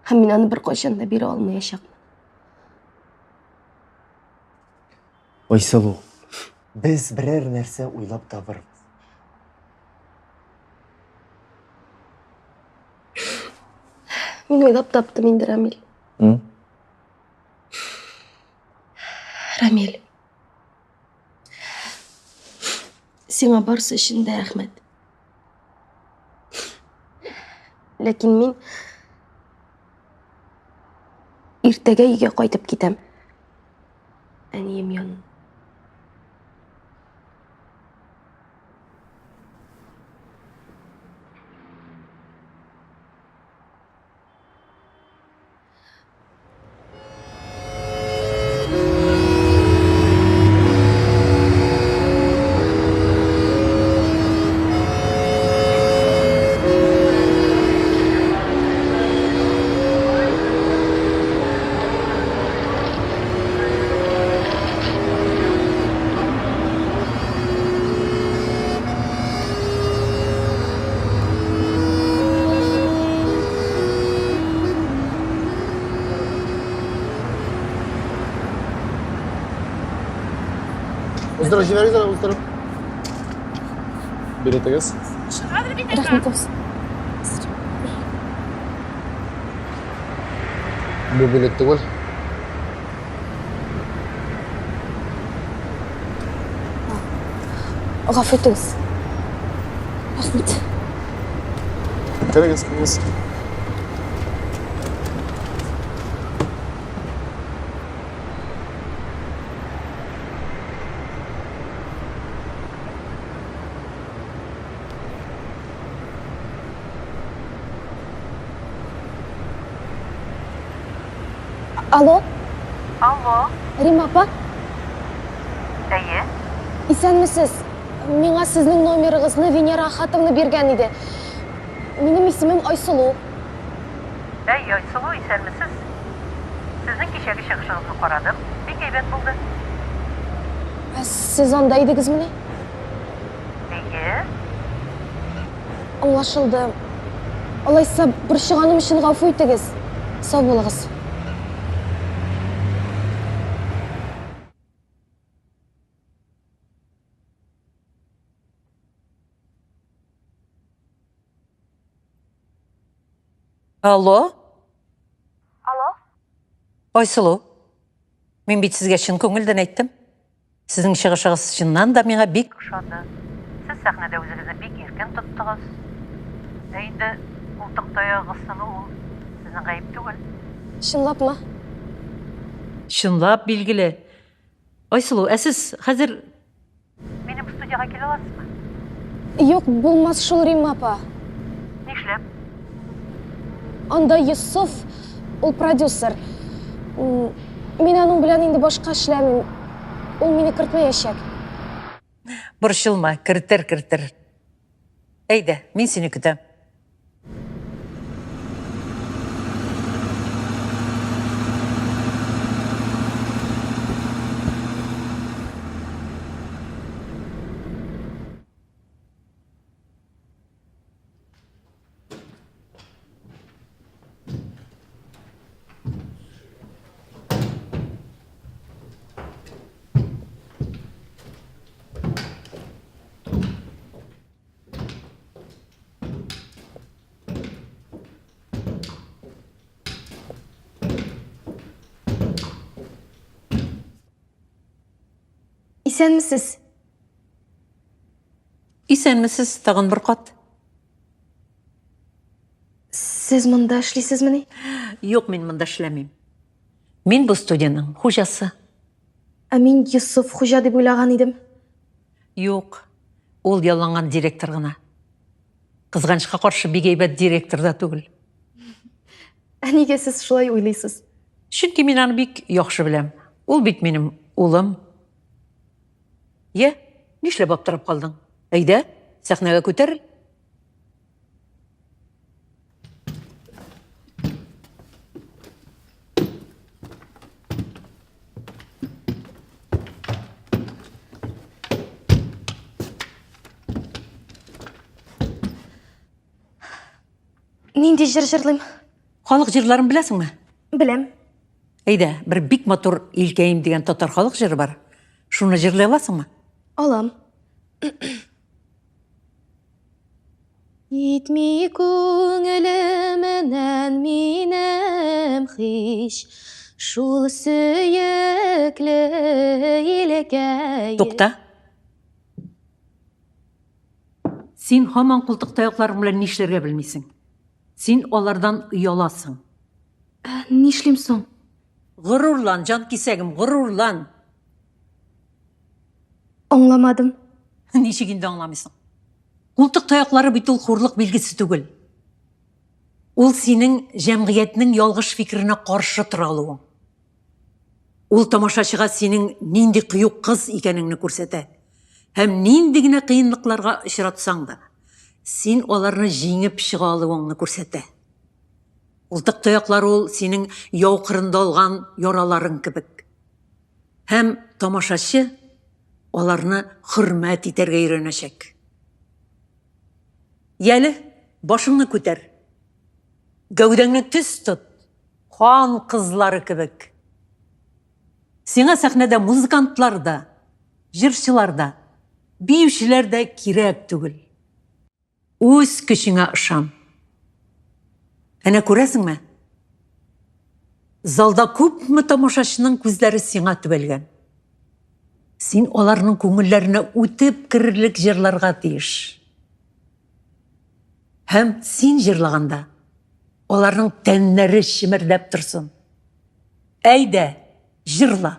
Һәм мин аны беркайчан да бирә алмаячакмын. Айсылу, без берәр нәрсә уйлап табырбыз. Мин уйлап таптым инде, Рамил. М? Рамил. Сиңа барсы өчен дә рәхмәт. Ләкин мин иртәгә өйгә кайтып китәм. Әнием янына. Уздырып җибәрегез әле, уздырып. Билетыгыз. Рәхмәт абзый. Бу билет түгел. Гафу итегез. Рәхмәт. Керегез, керегез. Алло. Алло. Рима апа. Әйе. Исәнмесез. Миңа сезнең номерыгызны Венера Ахатовна биргән иде. Минем исемем Айсылу. Әй, Айсылу, исәнмесез. Сезнең кичәге чыгышыгызны карадым. Бик әйбәт булды. Ә сез анда идегезмени? Әйе. Аңлашылды. Алайса, борчыганым өчен гафу итегез. Сау булыгыз. Алло? Алло? Айсылу, мин бит сезгә чын күңелдән әйттем. Сезнең чыгышыгыз чыннан да миңа бик ошады. Сез сәхнәдә үзегезне бик иркен тоттыгыз. Ә инде култык таягыгыз сыну ул сезнең гаеп түгел. Чынлапмы? Чынлап, билгеле. Айсылу, ә сез хәзер Минем студиягә килә аласызмы? Юк, булмас шул, Римма апа. Нишләп? Анда Йосыф, ул продюсер. Мин аның белән инде башка эшләмим. Ул мине кертмәячәк. Борчылма, кертер, кертер. Әйдә, мин сине көтәм. Исәнмесез. Исәнмесез, тагын бер кат. Сез монда эшлисезмени? Юк, мин монда эшләмим. Мин бу студиянең хуҗасы. Ә мин Йосыф хуҗа дип уйлаган идем. Юк, ул ялланган директор гына. Кызганычка каршы, бик әйбәт директор да түгел. Ә нигә сез шулай уйлыйсыз? Чөнки мин аны бик яхшы беләм. Ул бит минем улым. Йә, нишләп аптырап калдың? Әйдә, сәхнәгә күтәрел. Нинди җыр җырлыйм? Халык җырларын беләсеңме? Беләм. Әйдә, бер бик матур Илкәем дигән татар халык җыры бар. Шуны җырлый аласыңмы? Алам. Китми күңелемнән минем һич шул сөекле илкәем. Тукта. Син һаман култык таякларың белән нишләргә белмисең. Син алардан ояласың. Ә, нишлим соң? Горурлан, җан кисәгем, горурлан. Аңламадым. Ничек инде аңламыйсың? Култык таяклары бит ул хурлык билгесе түгел. Ул синең җәмгыятьнең ялгыш фикеренә каршы тора алуың. Ул тамашачыга синең нинди кыю кыз икәнеңне күрсәтә. Һәм нинди генә кыенлыкларга очратсаң да, син аларны җиңеп чыга алуыңны күрсәтә. Култык таяклары ул синең яу кырында алган яраларың кебек. Һәм тамашачы аларны хөрмәт итәргә өйрәнәчәк. Яле, башыңны күтәр. Гәүдәңне төз тот, хан кызлары кебек. Сиңа сәхнәдә музыкантлар да, җырчылар да, биючеләр дә кирәк түгел. Үз көчеңә ышан. Әнә күрәсеңме? Залда күпме тамашачының күзләре сиңа төбәлгән. Син аларның күңелләренә үтеп керерлек җырларга тиеш. Һәм син җырлаганда аларның тәннәре чемердәп торсын. Әйдә, җырла.